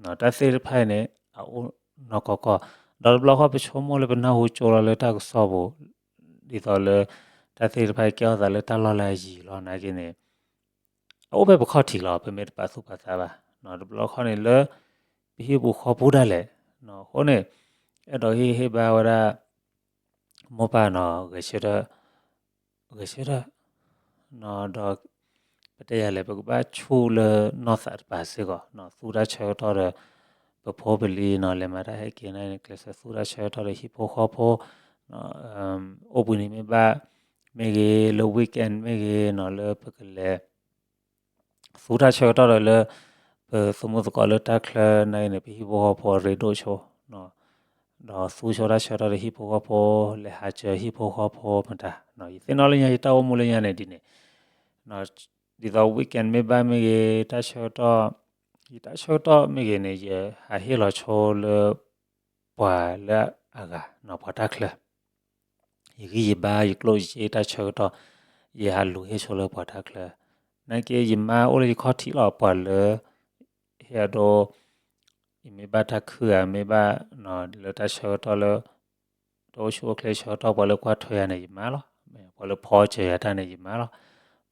တၢ်သ့ၣ်တဖၣ်အံၤန့ၣ် အအိၣ်နီၢ်ကီၢ်ကီၢ်, ဒီးတဘျီဃီပဆိကမိၣ်လၢပနၢ်ဟူကၠိလီၤလၢတၢ်ကစီၣ်ပူၤ, ဒ်သိးလၢ တၢ်သ့ၣ်တဖၣ်အံၤကဲထီၣ်သးလၢတၢ်လီၢ်လၢအယံၤလီၤ နာ်က့န့ၣ် အအိၣ်ဖဲပခီၣ်ထံးလီၤ, ပမ့ၢ်တပာ်သူၣ်ပာ်သးဘၣ်, တဘျီဃီန့ၣ်လၢ ပဟံၣ်ပူၤဃီပူၤဒၣ်လဲာ်, အဃိန့ၣ် အဲၣ်ဒိးဟ့ၣ်ဟ့ၣ်ဘါဝဲဒၣ် မိၢ်ပၢ်နီၤ ဂဲၤဆၢထၢၣ်, ဂဲၤဆၢထၢၣ်, ဒီး ပတဲယၤလဲၣ် ပကဘၣ်ဆူၣ်လၢနီၢ်သးတပၤစ့ၢ်ကီး, သူတၢ်ဆၢကတီၢ်ဒီး ပဖိပလံၤနီၤ လဲၤမၤတၢ်ဟဲက့ၤန့ၣ် ကျဲးစၢးသူတၢ်ဆၢကတီၢ်ဒီးဟံၣ်ဖိဃီဖိ, အိၣ်ဘှံးနံၤမ့ၢ်ဘၣ် မ့ၢ်ဂ့ၤ လၢ weekend မ့ၢ်ဂ့ၤနီၤ လၢပကလဲၤ သူတၢ်ဆၢကတီၢ်ဒီးလၢ ပသမူသကိးလၢတၢ်ချၢနာ်က့န့ၣ် ပဟံၣ်ဖိဃီဖိအရ့ဒိၣ်ဆိ, ဒီးသူဆိတၢ်ဆၢကတီၢ်ဒီးဟံၣ်ဖိဃီဖိ လဲၤဟးစၢၤဟံၣ်ဖိဃီဖိမတၤ, ယသ့ၣ်နီၣ်လၢညါ ယတၢ်အိၣ်မူလၢညါန့ၣ်ဒ်န့ၣ်, ဒ်သိး weekend မ့ၢ်ဘၣ်မ့ၢ်ဂ့ၤ တၢ်ဆၢကတီၢ်, ယတၢ်ဆၢကတီၢ်မ့ၢ်ဂ့ၤန့ၣ် ယဟးဟ့ၣ်လီၤဆိလၢ ပှၤလၢအဂၤနီၤ ပှၤတၢ်ချၢ ယဂံၢ်ယဘါ ယကျိၣ်ယစ့တၢ်ဆၢကတီၢ် ယဟးလူၤဟ့ၣ်ဆိလၢပှၤတၢ်ချၢ, နာ်က့ ယမါအိၣ်လၢယခီၣ်ထံးလီၤ ပှၤလၢ ဟ့ၣ်အဒိ ယမ့ၢ်ဘၣ်တၢ်ခုၣ်ဧါ မ့ၢ်ဘၣ် လၢတၢ်ဆၢကတီၢ်လၢ တအိၣ်ဆူၣ်အိၣ်ချ့ဆၢကတီၢ် ပှၤလၢကွၢ်ထွဲယၤန့ၣ် ယမါလီၤ, ပှၤလၢဖီစၢၤယၤတၢ်န့ၣ် ယမါလီၤ,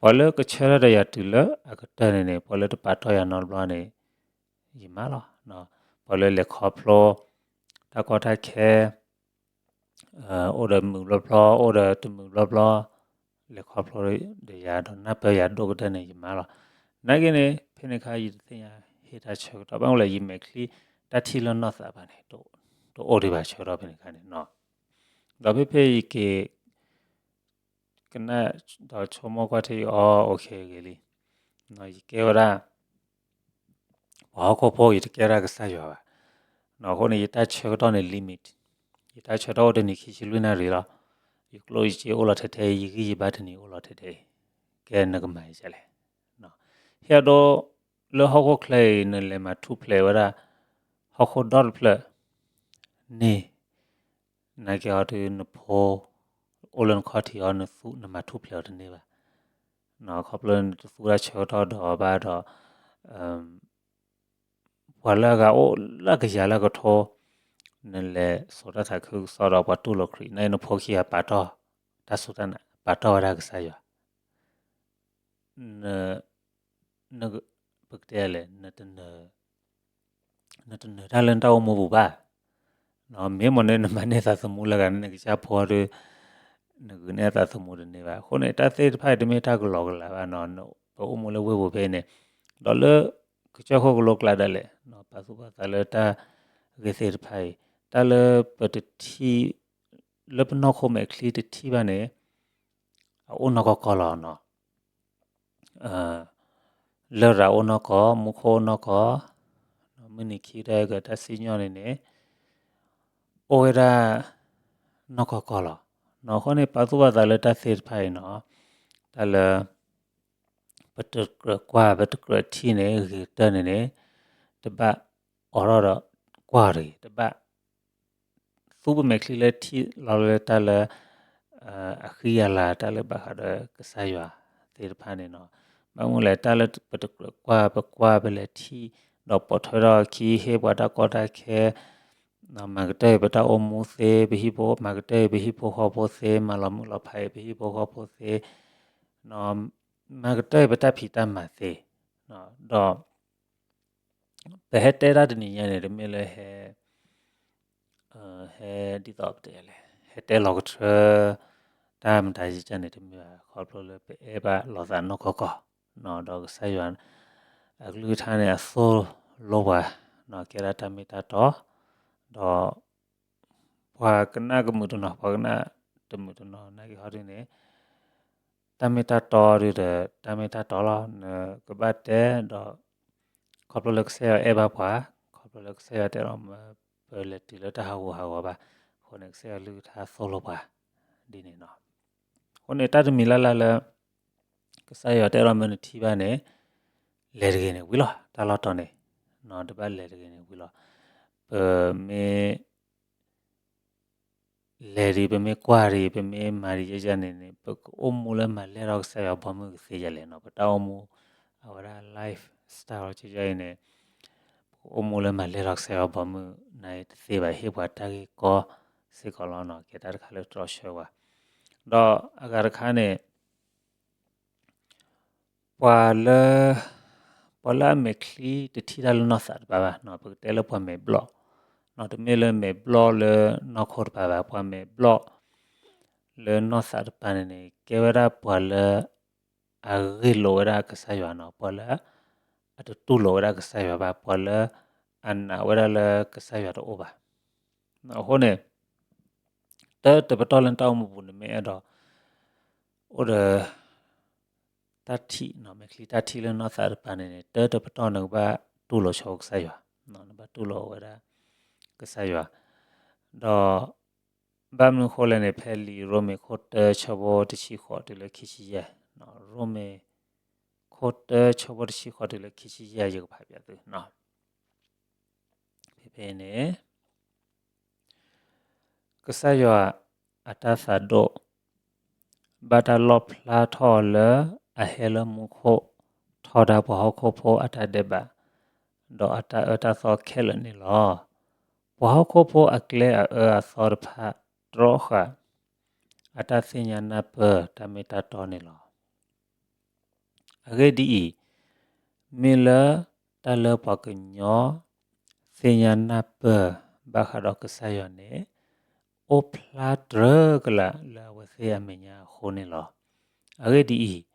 ပှၤလၢကဆၢထၢၣ်ဒီးယၤတုၤလၢအကတၢၢ်န့ၣ်န့ၣ် ပှၤလၢတပာ်တီၢ်ယၤနီတဘျီန့ၣ် ယမါလီၤ, ပှၤလၢလဲၤခီဖျိ တၢ်ကီတၢ်ခဲ အိၣ်ဒီးမုာ်ဘျီဘျီ အိၣ်ဒီးတမုာ်ဘျီဘျီ, လဲၤခီဖျိဒီးယၤ ဒီးနၢ်ပၢၢ်ယၤဒိၣ်ကတၢၢ်န့ၣ် ယမါလီၤ. နာ်က့န့ၣ် ဖဲန့ၣ်အခါ ယတသ့ၣ်ညါဟ့ၣ်တၢ်ဆၢကတီၢ် ဘၣ်မနုၤလဲၣ် ယမဲာ်ချံတၢ်ထံၣ်လၢနီၢ်သးဘၣ်န့ၣ် တအိၣ်ဒံးဘၣ်ဆၢကတီၢ်ဖဲန့ၣ်အခါန့ၣ်နီၤ. ဒီးဖဲဖဲယက့ၤ ကနၣ်ဒီးဆိကမိၣ်ကွၢ်ထံအီၤ အိၣ်ခ့ဂ့ၤလံ, ယကဲဝဲဒၣ် ပှၤဟီၣ်ခိၣ်ဖိ ယတကဲဒၣ်ကစၢ်ယွၤဘၣ်. အဃိန့ၣ် ယတၢ်ဆၢကတီၢ်န့ၣ် limit, ယတၢ်ဆၢကတီၢ်အိၣ်တနံၤခံဆံလွံၢ်နၣ်ရံၣ်လီၤ. ယကျိၣ်ယစ့အိၣ်လီၤထဲထဲအံၤ ယဂံၢ်ယဘါတနံၤအိၣ်လီၤထဲထဲအံၤ, ကဲနကမၤယၤလဲၣ်. ဟ့ၣ်အဒိ လၢဟီၣ်ခိၣ်ချၢအံၤ နလဲၤမၤထူၣ်ဖျဲးဝဲဒၣ် ဟီၣ်ခိၣ်ဒီတဖျၢၣ်န့ၣ် နာ်က့အီၤဒု နဖိအိၣ်လၢနခီၣ်ထံးအီၤ နမၤထူၣ်ဖျဲးအီၤတန့ၢ်ဘၣ်. ခီဖျိနတသူတၢ်ဆၢကတီၢ်ဒီးအီၤဘၣ်ဒီး ပှၤလၢအဂၤအိၣ်လၢကယၤလၢကထိ နလဲၤစိာ်တၢ်သးခုကစီၣ်ဒီးပှၤတူၢ်လိာ်ခရံာ် နာ်က့နဖိခံဂၤပာ်တီၢ် တၢ်စူၢ်တၢ်နာ် ပာ်တီၢ်ဝဲဒၣ်ကစၢ်ယွၤ ပကတဲလဲၣ် နတနၢၤတၢ်လၢနတၢ်အိၣ်မူပူၤဘၣ်. မ့ၢ်မ့ၢ်န့ၣ် နမၤန့ၢ်သးသမူလၢဂၤန့ၣ် နကစၢ်ဖိဒီး နဂုာ်န့ၢ်သးသမူတန့ၢ်ဘၣ်. အဃိန့ၣ် တၢ်သ့ၣ်တဖၣ်အံၤတမ့ၢ်တၢ်ကလီကလီဘၣ်နီၤ. ပအိၣ်မူလၢဝ့ၢ်ပူၤဖဲအံၤန့ၣ် ဒီးလၢကစၢၢ်ခိၣ်ကလိကျါဒၣ်လဲာ် ပာ်သူၣ်ပာ်သးလၢတၢ်ဂ့ၢ်သ့ၣ်တဖၣ်အံၤ တၢ်လၢပတထံၣ် လၢပနီၢ်ခိမဲာ်ချံတထံၣ်ဘၣ်န့ၣ် အအိၣ်နီၢ်ကီၢ်ကီၢ်လီၤနီၤ. လရာ်အိၣ်နီၢ်ကီၢ်, မူခိၣ်အိၣ်နီၢ်ကီၢ်, မုၢ်နံၤခံကတၢၢ်ကတၢၢ်စံၣ်ညီၣ်န့ၣ်န့ၣ် အိၣ်ဝဲဒၣ် နီၢ်ကီၢ်ကီၢ်လီၤ. အဃိန့ၣ် ပာ်သူၣ်ပာ်သးလၢတၢ်သ့ၣ်တဖၣ်အံၤနီၤ, တၢ်လၢ ပတကြၢးကွၢ် ပတကြၢးထံၣ်န့ၣ် ဂ့ၤကတၢၢ်န့ၣ်န့ၣ် တဘၣ်အိးထီၣ်ဒီးကွၢ်တဂ့ၤ, တဘၣ် သူပမဲာ်ချံလၢထံၣ်လီၤလၢတၢ်လၢ အဃံအလၤ တၢ်လၢဘၣ်ဃးဒီးကစၢ်ယွၤသ့ၣ်တဖၣ်န့ၣ်နီၤ. ဘၣ်မနုၤလဲၣ် တၢ်လၢပတကြၢးကွၢ် ပကွၢ်ပလဲၤထံၣ် ဒီးပိာ်ထွဲထီၣ်အခံ ဟ့ၣ်ပှၤတၢ်ကီတၢ်ခဲ မၤကတၢၢ်အံၤပတၢ်အိၣ်မူသ့ ပဟံၣ်ဖိ မၤကတၢၢ်အံၤပဟံၣ်ဖိဃီဖိသ့ မၤလီၤမုၢ်လီၤဖးအံၤပဟံၣ်ဖိဃီဖိသ့ မၤကတၢၢ်အံၤပတၢ်ဖံးတၢ်မၤသ့ ဒီး ပဟဲတဲတၢ်တနံၤညါန့ၣ် တမ့ၢ်လၢဟဲ ဟဲဒ်သိးပတဲလဲၣ် ဟဲတဲလီၤကထြၢ တၢ်မတၤယကၢ်န့ၣ် တမ့ၢ်ဘၣ် ခီဖျိလၢပအဲၣ်ဘၣ်လိာ်သးနီၢ်ကီၢ်ကီၢ် ဒီးကစၢ်ယွၤ အကလုၢ်ကထါန့ၣ် အသိၣ်လိပှၤ ကဲဒၣ်တၢ်မ့ၢ်တၢ်တီ ဒီး ပှၤကနၣ်ကမုာ်တနီၤ ပှၤကနၣ်တမုာ်တနီၤ နာ်က့ဟီဒ်န့ၣ် တၢ်မ့ၢ်တၢ်တီဒ်ဒီး တၢ်မ့ၢ်တၢ်တီလီၤ. နကဘၣ်တဲဒီး ခီဖျိလၢကစၢ်ယွၤအဲၣ်ဘၣ်ပှၤ ခီဖျိလၢကစၢ်ယွၤတဲလီၤမၢ ပလဲၤတုၤလၢတၢ်ဟးဂူာ်ဟးဂီၤဘၣ် အဃိန့ၣ် ကစၢ်ယွၤကလုၢ်ကထါသိၣ်လိပှၤ ဒ်န့ၣ်နီၤ. အဃိန့ၣ် တၢ်တမံၤလၢ်လၢ်လၢ ကစၢ်ယွၤတအဲၣ်ဒိးမၢနထံၣ်ဘၣ်န့ၣ် လဲၤတဂ့ၤန့ၣ်ဝံၤလီၤ. တၢ်လီၢ်တီၤန့ၣ် တဘၣ်လဲၤတဂ့ၤန့ၣ်ဝံၤလီၤ. ပမ့ၢ် လဲၤဒံး ပမ့ၢ်ကွၢ်ဒံး ပမ့ၢ်မၤဒံးယဲယဲန့ၣ်န့ၣ် ပကအိၣ်မူလၢမၤလဲၢ်ထီၣ်ကစၢ်ယွၤဘီမုၢ်ကသ့ယဲလဲၣ်နီၤ. ပတၢ်အိၣ်မူ အဝဲဒၣ် lifestyle ယဲယဲအံၤန့ၣ် ပကအိၣ်မူလၢမၤလဲၢ်ထီၣ်ကစၢ်ယွၤဘီမုၢ်န့ၣ်တသ့ဘၣ် ဟ့ၣ်ပှၤတၢ်ဂ့ၢ်ကီစ့ၢ်ကီးလီၤနီၤ. ကဲတၢ်တခါလၢတြီဆၢဝဲ ဒီးအဂၤတခါန့ၣ် ပှၤလၢ ပှၤလၢအမဲာ်ချံတထံၣ်တၢ်လၢနီၢ်သးတပၤဘၣ်နီၤ ပကတဲလၢပှၤမဲာ်ဘျီၣ်နီၤ တမ့ၢ်လၢမဲာ်ဘျီၣ်လၢနီၢ်ခိတပၤဘၣ် ပှၤမဲာ်ဘျီၣ်လၢနီၢ်သးတပၤန့ၣ်န့ၣ် ကဲဝဲဒၣ်ပှၤလၢ အဂ့ၢ်လိာ်ဝဲဒၣ်ကစၢ်ယွၤနီၤ ပှၤလၢ အတတူၢ်လိာ်ဝဲဒၣ်ကစၢ်ယွၤဘၣ် ပှၤလၢ အနာ်ဝဲဒၣ်လၢကစၢ်ယွၤတအိၣ်ဘၣ် အဃိန့ၣ် တၢတပတီၢ်လၢနတၢ်အိၣ်မူပူၤန့ၣ်မ့ၢ်အဲၣ်ဒိး အိၣ်ဒီး တၢ်ထံၣ်နီၤ မဲာ်ချံတၢ်ထံၣ်လၢနီၢ်သးတပၤန့ၣ်န့ၣ် တၢတပတီၢ်နကဘၣ်တူၢ်လိာ်ဆိကစၢ်ယွၤ နဘၣ်တူၢ်လိာ်ဝဲဒၣ် ကစၢ်ယွၤ ဒီး ဘၣ်မနုၤအဃိလဲၣ်န့ၣ် ဖဲလံာ်ရိမ့ၤခိၣ်တၢဆၢဖိတဆံဃိးတုၤလၢခံဆံယဲၢ် ရိမ့ၤ ခိၣ်တၢဆၢဖိတဆံဃိးတုၤလၢခံဆံယဲၢ် ယကဖးပၠးသုနီၤ ဖဲဖဲန့ၣ် ကစၢ်ယွၤအတၢ်သးဒိၣ် ဘၣ်တၢ်လီၣ်ဖျါထီၣ်အီၤလၢ အဟဲလၢမူခိၣ် ထီဒါပှၤဟီၣ်ခိၣ်ဖိအတၢ်ဒဲးဘး ဒီးအတၢ်အၢတၢ်သီခဲလၢာ်န့ၣ်လီၤ. ပှၤဟီၣ်ခိၣ်ဖိအကျဲအအၢအသီတဖၣ်တြီဃာ် အတၢ်သ့ၣ်ညါနၢ်ပၢၢ်တၢ်မ့ၢ်တၢ်တီန့ၣ်လီၤ. အဂ့ၢ်ဒ်အံၤ, မ့ၢ်လၢတၢ်လၢပှၤကညီသ့ၣ်ညါနၢ်ပၢၢ်ဘၣ်ဃးဒီးကစၢ်ယွၤန့ၣ် အိၣ်ဖျါတြၢကလာ်လၢအဝဲသ့ၣ်အမဲာ်ညါအဃိန့ၣ်လီၤ. အဂ့ၢ်ဒ်အံၤ,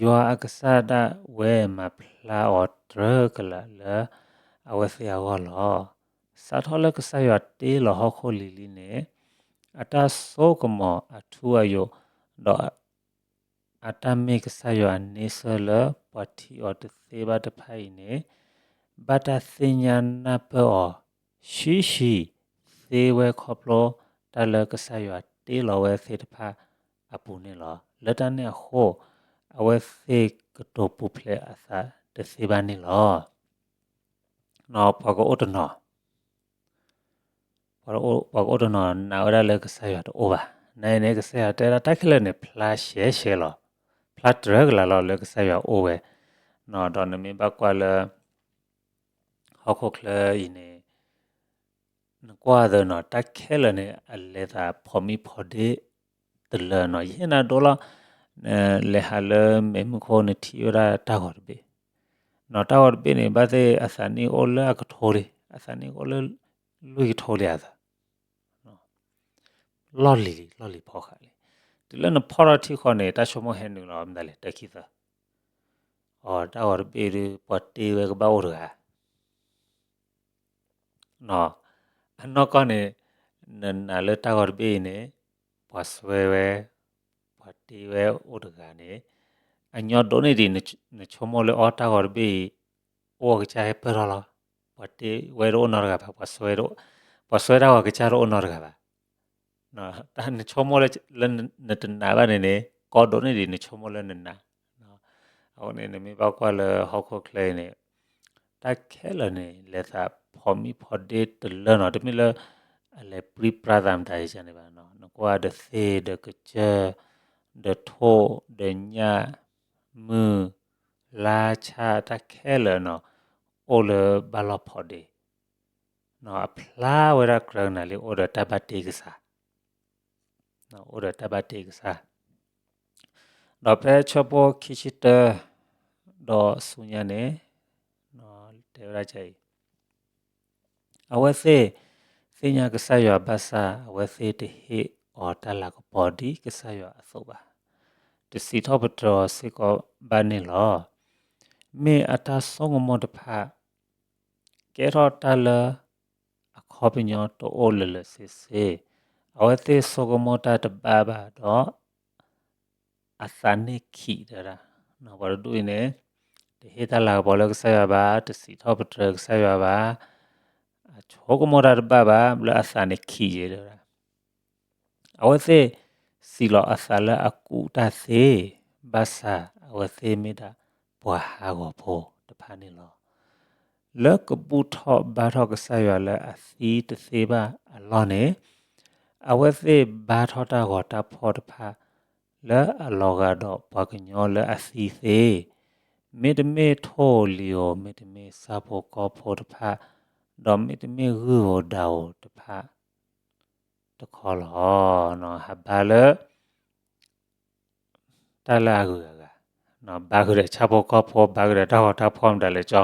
ယွၤအကစၢ်ဒၣ်ဝဲမၤဖျါအီၤတြၢကလာ်လၢအဝဲသ့ၣ်အဂီၢ်လီၤ. စးထီၣ်လၢကစၢ်ယွၤတ့လီၤဟီၣ်ခိၣ်လံၤလံန့ၣ်, အတၢ်စိကမီၤအထူအယိာ်, ဒီး အတၢ်မ့ၢ်ကစၢ်ယွၤအန့ဆၢၣ်လၢပှၤထံၣ်အီၤတသ့ဘၣ်တဖၣ်အံၤန့ၣ်, ဘၣ်တၢ်သ့ၣ်ညါနၢ်ပၢၢ်အီၤ ဆံးဆံးသ့ဝဲခီဖျိတၢ်လၢကစၢ်ယွၤတ့လီၤဝဲသ့ၣ်တဖၣ်အပူၤန့ၣ်လီၤ. လၢတၢ်န့ၣ်အဃိ, အဝဲသ့ၣ်ကတိၤပူၤဖျဲးအသးတသ့ဘၣ်န့ၣ်လီၤ. ပှၤကအိၣ်တနီၤ ပှၤကအိၣ်တနီၤနာ်ဝဲဒၣ်လၢကစၢ်ယွၤတအိၣ်ဘၣ်. နာ်အံၤန့ၣ် ကစၢ်ယွၤတဲဒၣ်တၢ်ခဲလၢာ်န့ၣ် ဖျါရှဲရှဲလီၤ. ဖျါတြၢကလာ်လီၤလၢကစၢ်ယွၤအိၣ်ဝဲ, ဒီးနမ့ၢ်ဘၣ်ကွၢ်လၢ ဟီၣ်ခိၣ်ချၢအံၤန့ၣ် နကွၢ်သနီၤ တၢ်ခဲလၢာ်န့ၣ် အလဲၤသးဖီးမံဖီးဒ့တလၢနီၤ. ယဟ့ၣ်နၤဒိလီၤ, လဲၤဟးလၢမဲးမုၢ်ခိၣ် နထံၣ်ဝဲဒၣ်တၢ်ဂီၤတဘ့ၣ်, တၢ်ဂီၤတဘ့ၣ်န့ၣ် ဘၣ်သ့ၣ်အသးနံၣ်အိၣ်လၢအကထိလံ, အသးနံၣ်အိၣ်လၢလွံၢ်ကထိလံအသး လီၢ်လံၤလံၤ လီၢ်လံၤဖီဃးလံ. တုၤလၢနဖီၣ်ထီၣ်ထံဃီန့ၣ် တၢ်ဆိကမိၣ်ဟဲနုာ်လီၤမတၤလဲၣ် တၢ်ခံသၢ, အိ တၢ်ဂီၤတဘ့ၣ်ဒုး ပှၤတ့ဝဲကဘၣ်အိၣ်တဂၤ အနီၢ်ကီၢ်န့ၣ် နနာ်လၢတၢ်ဂီၤတဘ့ၣ်အံၤန့ၣ် ပှၤစွဲဝဲ, ပှၤတ့ဝဲအိၣ်တဂၤန့ၣ်, အညီဒိးန့ၢ်ဒံး နဆိကမိၣ်လၢအီတၢ်ဂီၤတဘ့ၣ်အံၤ အိၣ်အကစၢ်ဟဲပၢၢ်ထီၣ်လီၤ. ပှၤတ့ဝဲတအိၣ်နီတဂၤဘၣ်, ပှၤစွဲတၢ်ဂီၤကစၢ်တအိၣ်နီတဂၤဘၣ်. နဆိကမိၣ်လၢ လၢနတနာ်ဘၣ်န့ၣ်န့ၣ် ကီဒိးန့ၢ်ဒံး နဆိကမိၣ်လၢနနာ်. အဃိန့ၣ် နမ့ၢ်ဘၣ်ကွၢ်လၢဟီၣ်ခိၣ်ချၢအံၤန့ၣ် တၢ်ခဲလၢာ်န့ၣ် လဲၤသးဖီးမံဖီးဒ့တလၢနီၤ, တမ့ၢ်လၢ အလဲၤပြံပြါသးမတၤယကန့ၣ်ဘၣ်နီၤ. နကွၢ်ဒီးသ့ၣ်ဒီးကစၢၢ် ဒီးထိၣ်ဒီးညၣ် မုၢ် လါဆၣ် တၢ်ခဲလၢာ်နီၤ အိၣ်လၢဘၣ်လီၢ်ဖီးဒ့ အဖျါဝဲဒၣ်ကြၢးနၤလံ အိၣ်ဒီးတၢ်ဘၣ်တ့ကစၢ်, အိၣ်ဒီးတၢ်ဘၣ်တ့ကစၢ်. ဒီးဖဲဆၢဖိခံဆံတၢ ဒီးဆူညါန့ၣ် တဲဝဲဒၣ်အံၤ, အဝဲသ့ၣ်သ့ၣ်ညါကစၢ်ယွၤဘၣ်ဆၣ် အဝဲသ့ၣ်တဟ့ၣ်အီၤတၢ်လၤကပီၤဒ်ကစၢ်ယွၤအသိးဘၣ်, တစံးထီၣ်ပတြၢၤအီၤစ့ၢ်ကီးဘၣ်န့ၣ်လီၤ. မ့ၢ်အတၢ်ဆိကမိၣ်တဖၣ် ကဲထီၣ်တၢ်လၢအခီပညီတအိၣ်လၢာ်လၢာ်ဆ့ဆ့, အဝဲသ့ၣ်ဆိကမိၣ်တၢ်တဘၣ်ဘၣ်ဒီး အသးန့ၣ်ခံးတဲဝဲဒၣ်, ပှၤတဒူၣ်အံၤန့ၣ် တဟ့ၣ်တၢ်လၤကပီၤလၢကစၢ်ယွၤဘၣ်, တစံးထီၣ်ပတြၢၤကစၢ်ယွၤဘၣ်, အဆိကမိၣ်တၢ်တဘၣ်ဘၣ် လၢအသးန့ၣ်ခံးယဲတဲဝဲဒၣ်. အဝဲသ့ၣ်စံးလီၤအသးလၢအကူၣ်တၢ်သ့, ဘၣ်ဆၣ်အဝဲသ့ၣ်မ့ၢ်ဒၣ်ပှၤဟးဂီၤဖိတဖၣ်န့ၣ်လီၤ. လၢကဘူၣ်ထီၣ်ဘါထီၣ်ကစၢ်ယွၤလၢအသံတသ့ဘၣ်အလီၢ်န့ၣ်, အဝဲသ့ၣ်ဘါထီၣ်တၢ်ဂီၤတၢ်ဖီၣ်တဖၣ် လၢအလီၤဂာ်ဒီးပှၤကညီလၢအသံသ့, မ့တမ့ၢ်ထိၣ်ဧိၤလံၤဧိၤ, မ့တမ့ၢ်ဆၣ်ဖိကီၢ်ဖိတဖၣ်, ဒီးမ့တမ့ၢ်ဂုၢ်ဧိၤဒၣ်ဧိၤတဖၣ် တခီလီၤ. ဟးဘါလၢ တၢ်လၢအဂုၤအဂၤ, ဘါဃုာ်ဒီးဆၣ်ဖိကီၢ်ဖိ, ဘါဃုာ်ဒီးတၢ်ဂီၤတၢ်ဖီၣ်မတၤလဲၣ်ကၠီ.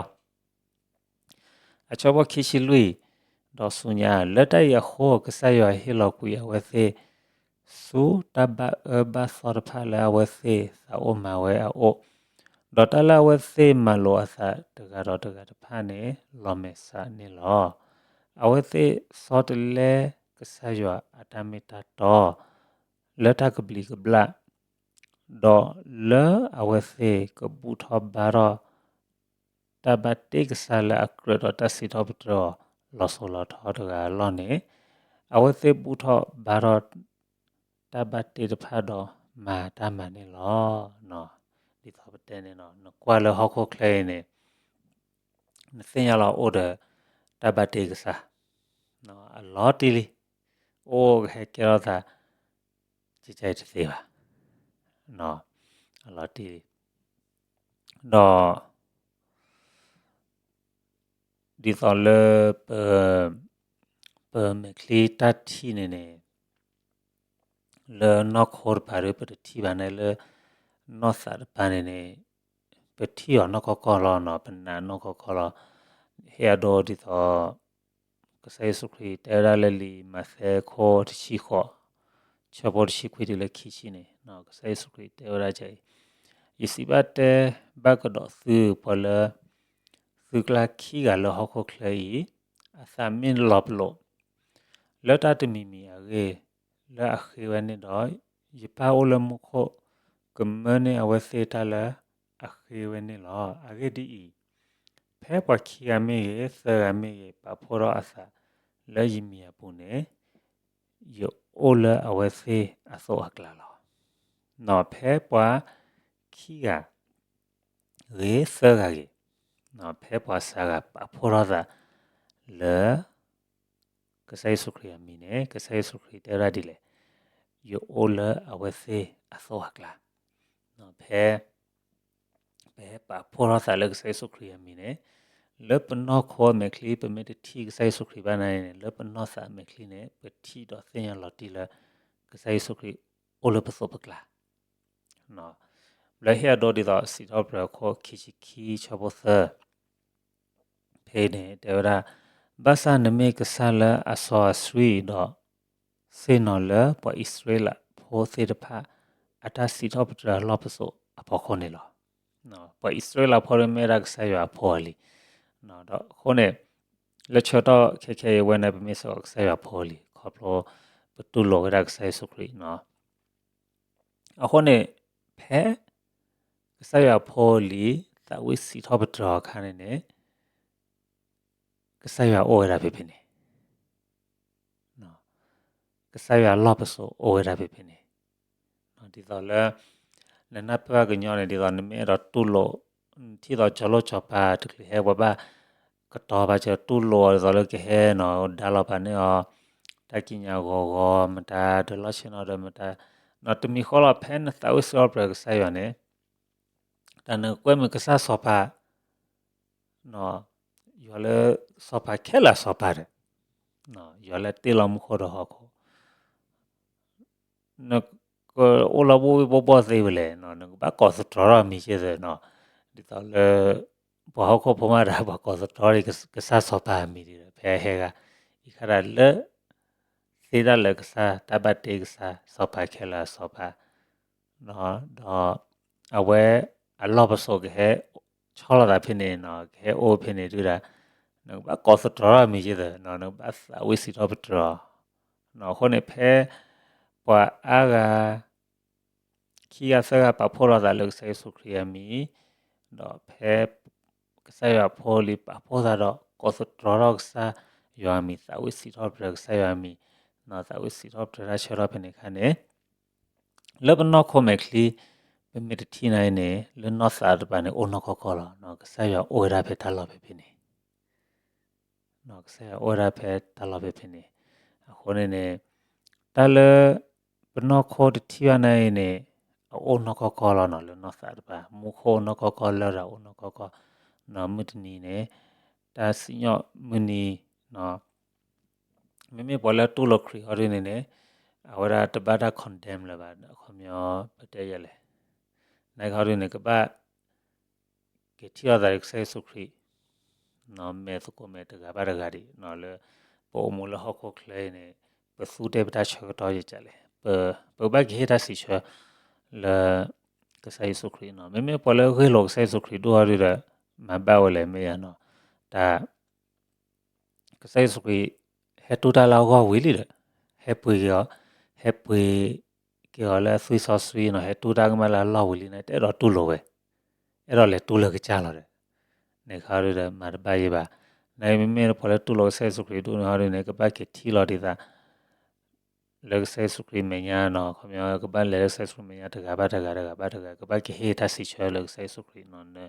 အဆၢဖိခံဆံလွံၢ်, ဒီးဆူညါ လၢတၢ်အံၤအဃိ ကစၢ်ယွၤဟ့ၣ်လီၤကွံာ်အဝဲသ့ၣ် ဆူတၢ်ဘၣ်အၢဘၣ်သီတဖၣ်လၢအဝဲသ့ၣ်သးအိၣ်မၤဝဲအအိၣ်, ဒီးတၢ်လၢအဝဲသ့ၣ်မၤလိာ်အသးတဂၤဒီးတဂၤတဖၣ်န့ၣ် လီၤမဲာ်ဆှးန့ၣ်လီၤ. အဝဲသ့ၣ်ဆီတလဲကစၢ်ယွၤအတၢ်မ့ၢ်တၢ်တီ လၢတၢ်ကဘျံးကဘျၣ်, ဒီးလၢအဝဲသ့ၣ်ကဘူၣ်ထီၣ်ဘါထီၣ် တၢ်ဘၣ်တ့ကစၢ်လၢအကြၢးဒီးတၢ်စံးထီၣ်ပတြၢၤအီၤလီၤစိၤလီၤထီတဂၤအလီၢ်န့ၣ်, အဝဲသ့ၣ်ဘူၣ်ထီၣ်ဘါထီၣ် တၢ်ဘၣ်တ့တဖၣ်ဒီးမၤတၢ်မၤန့ၣ်လီၤ. ဒ်သိးပတဲန့ၣ် နကွၢ်လၢဟီၣ်ခိၣ်ချၢအံၤန့ၣ် နသ့ၣ်ညါလီၤအိၣ်ဒီးတၢ်ဘၣ်တ့ကစၢ် အလီၤတံၢ်လံ, အိၣ်ကဟဲကဲထီၣ်သး ကကတသ့ဘၣ်, အလီၤတံၢ်လံ, ဒီး ဒ်သိးလၢ ပမဲာ်ချံတၢ်ထံၣ်န့ၣ်န့ၣ် လၢနီၢ်ခိတပၤဒီး ပတထံၣ်ဘၣ်န့ၣ် လၢနီၢ်သးတပၤန့ၣ်န့ၣ် ပထံၣ်အီၤနီၢ်ကီၢ်ကီၢ်လီၤ, ပနာ်နီၢ်ကီၢ်ကီၢ်လီၤ. ဟ့ၣ်အဒိဒ်သိး ကစၢ်ယ့ၣ်ၡူးခရံာ်တဲဝဲဒၣ်လၢလံာ်မးသဲခိၣ်တဆံဃိး ဆၢဖိတဆံခွံတုၤလၢခံဆံန့ၣ် ကစၢ်ယ့ၣ်ၡူးခရံာ်တဲဝဲဒၣ်ဒ်အံၤ, ယစံးဘၣ်တဲဘၣ်ကဒီးသု ပှၤလၢ သုကျါခံဂၤလၢဟီၣ်ခိၣ်ချၢအံၤ အသးမ့ၢ်လီၤပလိာ် လၢတၢ်တမံၤမံၤအဂ့ၢ် လၢအဃ့ဝဲန့ၣ်ဒီး ယပၢ်အိၣ်လၢမူခိၣ် ကမၢန့ၢ်အဝဲသ့ၣ်တၢ်လၢအဃ့ဝဲန့ၣ်လီၤ. အဂ့ၢ်ဒ်အံၤ, ဖဲပှၤခံဂၤမ့ၢ်ဂ့ၤ သၢဂၤမ့ၢ်ဂ့ၤ ပာ်ဖှိၣ်ထီၣ်အသးလၢယမံၤအပူၤန့ၣ် ယအိၣ်လၢအဝဲသ့ၣ်အသိးအကျါလီၤ. ဖဲပှၤခံဂၤဂ့ၤ သၢဂၤဂ့ၤ, ဖဲပှၤစှၤဂၤပာ်ဖှိၣ်ထီၣ်သးလၢ ကစၢ်ယ့ၣ်ၡူးခရံာ်အမံၤန့ၣ် ကစၢ်ယ့ၣ်ၡူးခရံာ်တဲဝဲဒၣ်ဒ်လဲၣ်, ယအိၣ်လၢအဝဲသ့ၣ်အသိးအကျါ. ဖဲ ပဟဲပာ်ဖှိၣ်ထီၣ်သးလၢကစၢ်ယ့ၣ်ၡူးခရံာ်အမံၤန့ၣ် လၢပနီၢ်ခိအမဲာ်ချံ ပမ့ၢ်တထံၣ်ကစၢ်ယ့ၣ်ၡူးခရံာ်ဘၣ်န့ၣ်န့ၣ် လၢပနီၢ်သးအမဲာ်ချံန့ၣ် ပထံၣ်ဒီးသ့ၣ်ညါလီၤတံၢ်လၢ ကစၢ်ယ့ၣ်ၡူးခရံာ်အိၣ်လၢပသိးပကျါ လၢဟ့ၣ်အဒိဒ်သိး စံးထီၣ်ပတြၢၤခိၣ်ခံဆံခံ ဆၢဖိသၢ ဖဲန့ၣ်တဲဝဲဒၣ်, ဘၣ်ဆၣ်နမ့ၢ်ကစၢ်လၢအစီအဆှံဒီး ဆ့ၣ်နီၤလၢပှၤအံၣ်စရ့လးဖိသ့ၣ်တဖၣ် အတၢ်စံးထီၣ်ပတြၢၤအလီၢ်ပစိာ်အဖီခိၣ်န့ၣ်လီၤ. ပှၤအံၣ်စရ့လးဖိမ့ၢ်ဝဲဒၣ်ကစၢ်ယွၤအဖိအလံၤ, ဒီးအဃိန့ၣ် လၢဆၢကတီၢ်ခဲခဲအံၤဝဲန့ၣ် ပမ့ၢ်စ့ၢ်ကီးကစၢ်ယွၤအဖိအလံၤ ခီဖျိ ပတူၢ်လိာ်ဝဲဒၣ်ကစၢ်ယ့ၣ်ၡူးခရံာ် အဃိန့ၣ် ဖဲ ကစၢ်ယွၤအဖိအလံၤ သးဝံၣ်စံးထီၣ်ပတြၢၤအခါန့ၣ်န့ၣ် ကစၢ်ယွၤအိၣ်ဝဲဒၣ်ဖဲဖဲန့ၣ်, ကစၢ်ယွၤအလီၢ်ပစိာ်အိၣ်ဝဲဒၣ်ဖဲဖဲန့ၣ်, ဒ်သိးလၢ နနၢ်ပၢၢ်ကညီန့ၣ် ဒ်သိးနမ့ၢ်အဲၣ်ဒိးတူၢ်လိာ် နထံၣ်သိးကၠီၤလိၣ်ကၠီၤပၤတချုးဟဲ ပှၤဘၣ်ကတီၤပာ်စၢၤတူၢ်လိာ်အီၤ ဒ်သိးလၢကဟဲနီၤ ဒါလီၤပာ်န့ၢ်အီၤ တၢ်ကံးညာ်ဂီၤဂီၤမတၤ တလီၢ်ဆ့ၣ်နီၤဒီးမတၤ, နီၤတမံၤဃီလီၤ ဖဲနသးဝံၣ်စံးထီၣ်ပတြၢၤကစၢ်ယွၤန့ၣ် တၢ်နကကွဲမုာ်ကစၢ်စီၤပၤ ယွၤလၢ စီၤပၤခဲလၢာ်အစီၤပၤဒီး ယွၤလၢတ့လီၤမူခိၣ်ဒီးဟီၣ်ခိၣ် နကအိၣ်လၢဘိၣ်ဘ့ၣ်ဘီၣ်ဘီၣ်သ့ဝဲလဲၣ်, နကဘၣ်ကိးသတြီထီၣ်အမံၤက့သ့နီၤ, ဒ်သိးလၢ ပှၤဟီၣ်ခိၣ်ဖိမးတၢ် ပှၤကိးသတြီထီၣ်ကစၢ်စီၤပၤအမံၤဒီး ဖဲဟဲဂၤ အံၤခါဒၣ်လၢ သ့တၢ်လၢကစၢ် တၢ်ဘၣ်တ့ကစၢ် စီၤပၤခဲလၢာ်အစီၤပၤ ဒီး အဝဲ အလီၢ်ပစိာ်ကဟဲ ဆီၣ်လီၤသးဖဲန့ၣ်နီၤ ကဟဲအိၣ်ဖဲန့ၣ်ဒုၣ်ဒါ နကဘၣ်ကိးသတြီထီၣ်အမံၤက့သ့နီၤ နကဘၣ်သးဝံၣ်စံးထီၣ်ပတြၢၤ အဃိန့ၣ်ဖဲ ပှၤအါဂၤ ခံဂၤသၢဂၤပာ်ဖှိၣ်လီၤသးလၢကစၢ်ယ့ၣ်ၡူးခရံာ်အမံၤ, ဒီးဖဲ ကစၢ်ယွၤဖိလံၤပာ်ဖှိၣ်သးဒီး ကိးသတြီထီၣ်ကစၢ်ယွၤအမံၤ သးဝံၣ်စံးထီၣ်ပတြၢၤကစၢ်ယွၤအမံၤ, သးဝံၣ်စံးထီၣ်ပတြၢၤတၢ်ဆၢထီၣ်ဖဲန့ၣ်အခါန့ၣ် လၢပနီၢ်ခိမဲာ်ချံ ပမ့ၢ်တထံၣ်န့ၣ်အံၤန့ၣ် လၢနီၢ်သးတပၤန့ၣ် အိၣ်နီၢ်ကီၢ်ကီၢ်လီၤ. ကစၢ်ယွၤအိၣ်ဝဲဒၣ်ဖဲတၢ်လီၢ်ဖဲဖဲန့ၣ်, ကစၢ်ယွၤအိၣ်ဝဲဒၣ်ဖဲတၢ်လီၢ်ဖဲဖဲန့ၣ်. အဃိန့ၣ်န့ၣ် တၢ်လၢ ပနီၢ်ခိတထံၣ်ဘၣ်န့ၣ်အံၤန့ၣ် အအိၣ်နီၢ်ကီၢ်ကီၢ်လီၤနီၤ, လၢနီၢ်သးတပၤ မူခိၣ်အိၣ်နီၢ်ကီၢ်ကီၢ်, လရာ်အိၣ်နီၢ်ကီၢ်ကီၢ်, နီၢ်မုၢ်တနံၤန့ၣ် တၢ်စံၣ်ညီၣ်မုၢ်နံၤ မ့မ့ၢ်ပှၤလၢတူၢ်လိာ်ခရံာ်ဟီဒ်န့ၣ်န့ၣ် အဝဲဒၣ်တဘၣ်တၢ် condemn လၢၤဘၣ်. အခီပညီ ပတဲယဲလဲၣ်, နဟီဒ်န့ၣ် ကဘၣ် က့ၤထံၣ်လိာ်သးဒီးကစၢ်ယ့ၣ်ၡူးခရံာ် မဲာ်သကိးမဲာ်တဂၤဘၣ်တဂၤဒံးလၢ ပအိၣ်မူလၢဟီၣ်ခိၣ်ချၢအံၤန့ၣ် ပသူတ့ၢ်ပတၢ်ဆၢကတီၢ်ယကလဲၣ်, ပကဘၣ်က့ၤဟ့ၣ်တၢ်စံးဆၢ လၢ ကစၢ်ယ့ၣ်ၡူးခရံာ်နီၤ. မ့မ့ၢ်ပှၤလၢဂ့ၢ်လိာ်ကစၢ်ယ့ၣ်ၡူးခရံာ်ဒိၣ်ဟီဒ်ဒီး မၤဘၣ်ဝဲလဲၣ်မ့ၢ်ယါနီၤ, တၢ် ကစၢ်ယ့ၣ်ၡူးခရံာ် ဟဲတူၢ်တၢ်လၢအဂီၢ်ဝံၤလံဒီး ဟဲပှ့ၤက့ၤအီၤ, ဟဲပှ့ၤက့ၤအီၤလၢအသွံၣ်စီဆှံနီၤ, ဟဲတူၢ်တၢ်ကမၣ်လၢအလီၢ်ဝံၤလံန့ၣ် တအဲၣ်ဒိးတူၢ်လိာ်ဝဲ, အဲၣ်ဒိးလဲၤတူၢ်လၢကစၢ်လီၤဒီး န့ၣ်ခါဒ်ဒီး မၤတဘၣ်ယံၤဘၣ်. နမ့မ့ၢ်ပှၤလၢတူၢ်လိာ်ကစၢ်ယ့ၣ်ၡူးခရံာ်ဒိၣ်န့ၣ်ဟီဒ်န့ၣ် ကဘၣ်က့ၤထံၣ်လိာ်ဒံးသး လၢကစၢ်ယ့ၣ်ၡူးခရံာ်မဲာ်ညါနီၤ, ခီပညီ ကဘၣ်လဲၤလၢကစၢ်ယ့ၣ်ၡူးခရံာ်မဲာ်ညါတဂၤဘၣ်တဂၤ တဂၤဘၣ်တဂၤ ကဘၣ်က့ၤဟ့ၣ်တၢ်စံးဆၢလၢကစၢ်ယ့ၣ်ၡူးခရံာ်နီၤ, နတၢ်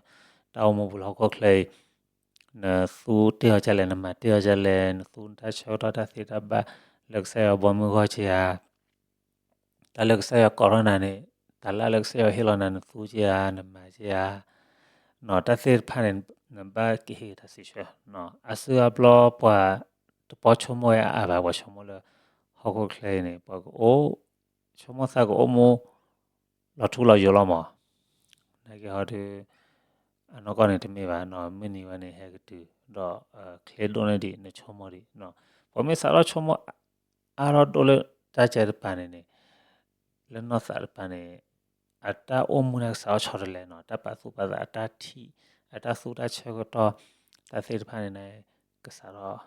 အိၣ်မူပူၤလၢဟီၣ်ခိၣ်ချၢအံၤ နသူတ့ၢ်အီၤဒ်လဲၣ်, နမၤတ့ၢ်အီၤဒ်လဲၣ်, နသူနတၢ်ဆၢကတီၢ်တၢ်သ့တၢ်ဘၣ် လၢကစၢ်ယွၤဘီမုၢ်ဂီၢ်က့ဧါ, တၢ်လၢကစၢ်ယွၤကိးထီၣ်နၤန့ၣ်, တၢ်လၢလၢကစၢ်ယွၤဟ့ၣ်လီၤနၤ နသူက့ဧါ, နမၤက့ဧါ, နီၤ တၢ်သ့ၣ်တဖၣ်န့ၣ် နဘၣ်က့ၤဟ့ၣ်တၢ်စံးဆၢ, အါစုအါဘျီပှၤတပီၢ်ဆိကမိၣ်ဝဲအါအါဘၣ်, ပှၤဆိကမိၣ်လၢ ဟီၣ်ခိၣ်ချၢအံၤန့ၣ် ပှၤကအိၣ် ဆိကမိၣ်သးကအိၣ်မူ လီၤထူလီၤယိာ်လီၤမး, နာ်က့ဟီဒုး အနီၢ်ကီၢ်န့ၣ်တမ့ၢ်ဘၣ်နီၤ, မုၢ်နံၤဝဲန့ၣ်ဟဲကတုၤ ဒီးချ့ဒိၣ်န့ၢ်ဒံး နဆိကမိၣ်ဒံး, ပှၤမ့ၢ်စးထီၣ်ဆိကမိၣ် အါထီၣ်ဒိၣ်လၢတၢ်ကဲတပၤန့ၣ်န့ၣ်, လၢနီၢ်သးတပၤန့ၣ် အတၢ်အိၣ်မူန့ၣ်ကစးထီၣ်ဆီတလဲနီၤ, တၢ်ပာ်သူၣ်ပာ်သး အတၢ်ထံၣ် အတၢ်သူတၢ်ဆၢကတီၢ် တၢ်သ့ၣ်တဖၣ်န့ၣ်န့ၣ် ကစးထီၣ်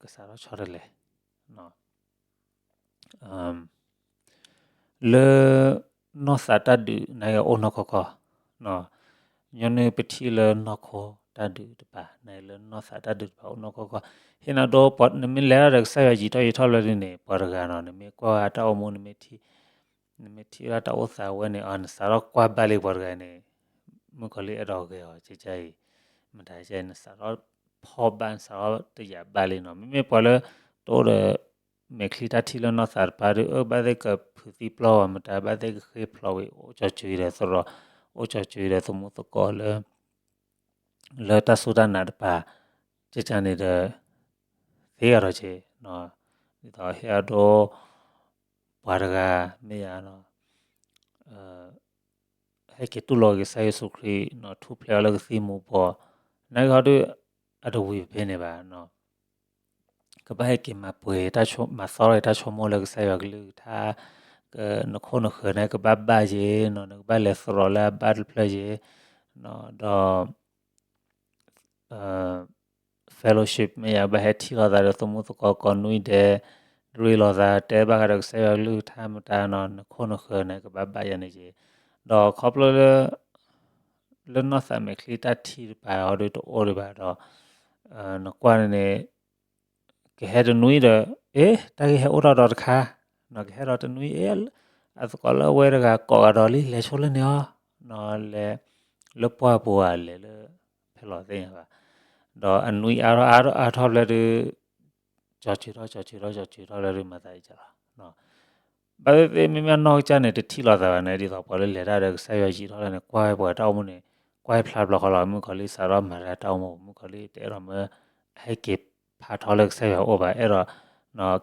ကစးထီၣ်ဆီတလဲ လၢ နီၢ်သးတၢ်ဒုးန့ၣ်အိၣ်နီၢ်ကီၢ်ကီၢ်, ညီနုၢ်ပထံၣ်လၢနီၢ်ခိတၢ်ဒုးတပၤန့ၣ် လၢနီၢ်သးတၢ်ဒုးတပၤအိၣ်နီၢ်ကီၢ်ကီၢ်, ဟ့ၣ်နၤဒိ နမ့ၢ်လဲၤတၢ်ဒီးကစၢ်ယွၤယံာ်ထီၣ်ယံာ်ထီၣ်လၢဒ်န့ၣ် ပှၤတဂၤနီၤ နမ့ၢ်ကွၢ်ဝဲတၢ်အိၣ်မူ နမ့ၢ်ထံၣ်ဝဲဒၣ်တၢ်အိၣ်သးဝဲန့ၣ် အီၤ နစးထီၣ်ကွၢ်ဘၣ်လံပှၤတဂၤန့ၣ် မုၣ်ကီၤလံၢ်အဲၣ်ဒိးဂဲၤအီၤ ကကါအံၤ မတၤကါအံၤ နစးထီၣ်ဖီၣ်ဘၣ် နစးထီၣ်တယာ်ဘၣ်လံနီၤ, မ့မ့ၢ်ပှၤလၢ တအိၣ်ဒီး မဲာ်ချံတၢ်ထံၣ်လၢနီၢ်သးတပၤဒီး အၢ ဘၣ်သ့ၣ်ကဖုးသံပျီၢ်ဝဲမတၤ ဘၣ်သ့ၣ်ကဃ့ဖျိးဝံၤ အိၣ်ကၠီၤစုၤဒီးသရိာ် အိၣ်ကၠီၤစုၤဒီးသမူသကိးလၢ လၢတၢ်စူၢ်တၢ်နာ်တပၤ ကကါန့ၣ်ဒီး သ့အါထီၣ်က့ၤ ဒ်သိးဟ့ၣ်အဒိ ပှၤတဂၤမ့ၢ်ယါ ဟဲက့ၤတူၢ်လိာ်က့ၤကစၢ်ယ့ၣ်ၡူးခရံာ်နီၤ ထူၣ်ဖျဲးအီၤလၢကသံၣ်မူၤဘှီး, နာ်က့ဟီဒုး အတဝံၤဖဲန့ၣ်ဘၣ်, ကဘၣ်ဟဲက့ၤမၤပှဲၤ မၤသီထီၣ်တၢ်ဆိကမိၣ်လၢကစၢ်ယွၤကလုၢ်ကထါ, နခိၣ်နဃၢၤန့ၣ် ကဘၣ်ဘၣ်ယ့ၤနီၤ နကဘၣ်လဲၤသရိာ်လၢအဘၣ်တဖျၢၣ်ယ့ၤ, ဒီး fellowship မ့ၢ်ယါ ဘၣ်ဟဲထံၣ်လိာ်သးဒီးသမူသကိးကိးနွံဒဲး, ရ့လိာ်သး တဲဘၣ်ဃးဒီးကစၢ်ယွၤကလုၢ်ကထါမတၤနီၤ နခိၣ်နဃၢၤန့ၣ် ကဘၣ်ဘၣ်ယၤန့ၣ်က့ၤ, ဒီးခီဖျိလၢ လၢနီၢ်သးမဲာ်ချံတၢ်ထံၣ်တပၤအီၤဒီးတအိၣ်ဒံးဘၣ်ဒီး နကွၢ်န့ၣ်န့ၣ် ကဟဲတနွံဒီး အ့ တၢ်ဂ့ၢ်ဟဲအိၣ်ထီၣ်ဒီးတခါ, နီၤ ကဟဲဒီးတနွံ အ့ အသကိးလၢအဝဲတဂၤကိးဂၤဒီးလံ လဲၤဆိလၢန့ၣ်အီၤ, နီၤ လဲၤ လၢပှၢ်ပူၤဧါ လဲၤလၢ ဖဲလီၤသ့ၣ်ညါဘၣ်, ဒီးအနွံအါထီၣ်အါထီၣ်အါထီၣ်ဖျဲၣ်ဒီး ကၠီၤစၢၤထီၣ် ကၠီၤစၢၤထီၣ် ကၠီၤစၢၤထီၣ်ဖျဲၣ်ဒီး မၤသးဒ်ကၢ်လီၤ ဘၣ်သ့ၣ်သ့ၣ် မ့မ့ၢ်အနီၢ်ကစၢ်န့ၣ် တထံၣ်လိာ်သးဘၣ်န့ၣ် ဒ်သိးပှၤလၢလဲၤတၢ်ဒီးကစၢ်ယွၤယံာ်ထီၣ်လၢန့ၣ် ကွၢ်ဝဲပှၤတၢ်အိၣ်မူန့ၣ် ကွၢ်ဖျါဘျီဃီလီၤ မုၣ်ကီၤလံၢ်စးထီၣ်မၤတၢ်တၢ်အိၣ်မူ မုၣ်ကီၤလံၢ်တအဲၣ်ဒိးမၢ ဟဲက့ၤဖးထီလၢကစၢ်ယွၤအိၣ်ဘၣ် အဲၣ်ဒိး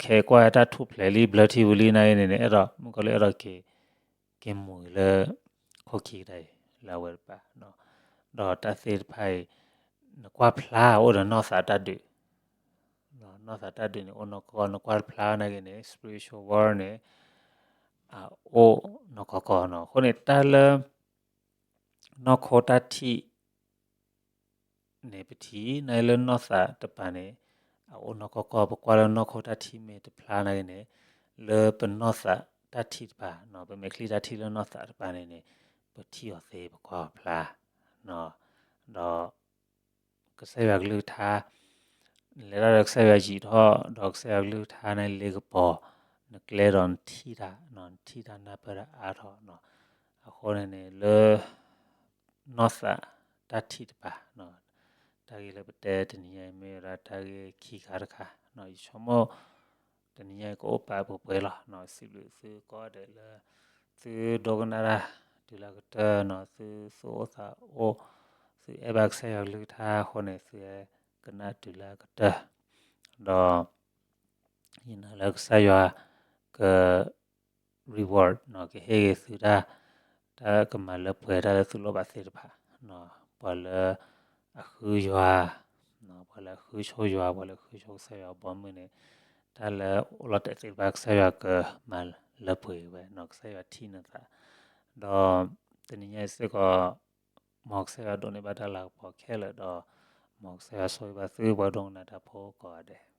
ခဲအံၤကွၢ်တၢ်ထူၣ်ဖျဲးလံ ဘျၢထံဝံၤလံန့ၣ်အံၤန့ၣ် အဲၣ်ဒိး မုၣ်ကီၤလံၢ်အဲၣ်ဒိးက့ၤ က့ၤမူၤလၢ ခိၣ်ခံကတၢၢ်အံၤ လၢအဝဲတပၤ ဒီးတၢ်သ့ၣ်တဖၣ်အံၤ နကွၢ်ဖျါအိၣ်ဒီးနီၢ်သးတၢ်ဒုး နီၢ်သးတၢ်ဒုးန့ၣ် အိၣ်နီၢ်ကီၢ်ကီၢ် နကွၢ်ဖျါနာ်က့န့ၣ် spiritual war န့ၣ် အအိၣ်နီၢ်ကီၢ်ကီၢ်နီၤ အဃိန့ၣ် တၢ်လၢ နီၢ်ခိတၢ်ထံၣ် န့ၣ် ပထံၣ်နာ်က့လၢနီၢ်သးတပၤန့ၣ် အအိၣ်နီၢ်ကီၢ်ကီၢ် ပကွၢ်လၢနီၢ်ခိတၢ်ထံၣ်မ့ၢ်တဖျါနာ်က့န့ၣ် လၢပနီၢ်သးတၢ်ထံၣ်တပၤ ပမဲာ်ချံတၢ်ထံၣ်လၢနီၢ်သးတပၤန့ၣ်န့ၣ် ပထံၣ်အီၤသ့ ပကွၢ်အီၤဖျါ ဒီး ကစၢ်ယွၤကလုၢ်ကထါ နလဲၤတၢ်ဒီးကစၢ်ယွၤယံာ်ထီၣ် ဒီးကစၢ်ယွၤကလုၢ်ကထါန့ၣ်လ့ကပီၤ နကျဲဒီးနထံၣ်တၢ် နထံၣ်တၢ်နၢ်ပၢၢ်တၢ်အါထီၣ်နီၤ အဃိန့ၣ်န့ၣ် လၢ နီၢ်သးတၢ်ထံၣ်တဖၣ်, တၢ်ဂ့ၢ်လၢပတဲတနံၤညါအံၤ မ့ၢ်ဝဲဒၣ်တၢ်ဂ့ၢ်ခံခါတခါ, ယဆိကမိၣ် တနံၤညါအံၤကအိၣ်ပာ်ပှဲၤပှဲၤလီၤ. စံးဘျုးသုကိးဂၤဒဲးလၢ သုဒိကနၣ်တၢ်တုၤလၢအကတၢၢ်န့ၣ်, သုသူၣ်အိၣ်သးအိၣ်, သုအဲၣ်ဘၣ်ကစၢ်ယွၤကလုၢ်ကထါအဃိန့ၣ် သုဟဲကနၣ်တုၤလၢအကတၢၢ်, ဒီး ယနာ်လၢကစၢ်ယွၤ က reward န့ၣ်, ကဟ့ၣ်ဂ့ၤသုတၢ်, တၢ်ကမၤလၢပှဲၤတၢ်လၢသုလိၣ်ဘၣ်သ့ၣ်တဖၣ်, ပှၤလၢ အဃုယွၤ, ပှၤလၢအဃုဆိယွၤ, ပှၤလၢအဃုဆိကစၢ်ယွၤအဘီအမုၢ်န့ၣ်, တၢ်လၢအိၣ်လီၤတဲာ်သ့ၣ်တဖၣ် ကစၢ်ယွၤကမၤလၢပှဲၤဝဲန့ၣ်, ကစၢ်ယွၤထံၣ်နသး, ဒီး တနံၤညါအံၤစ့ၢ်ကီး မ်ကစၢ်ယွၤဒိးန့ၢ်ဘၣ်တၢ်လၤကပီၤခဲလၢာ်ဒီး မ်ကစၢ်ယွၤဆိၣ်ဂ့ၤဘၣ်သုပှၤဒိကနၣ်တၢ်ဖိကိးဂၤဒဲး.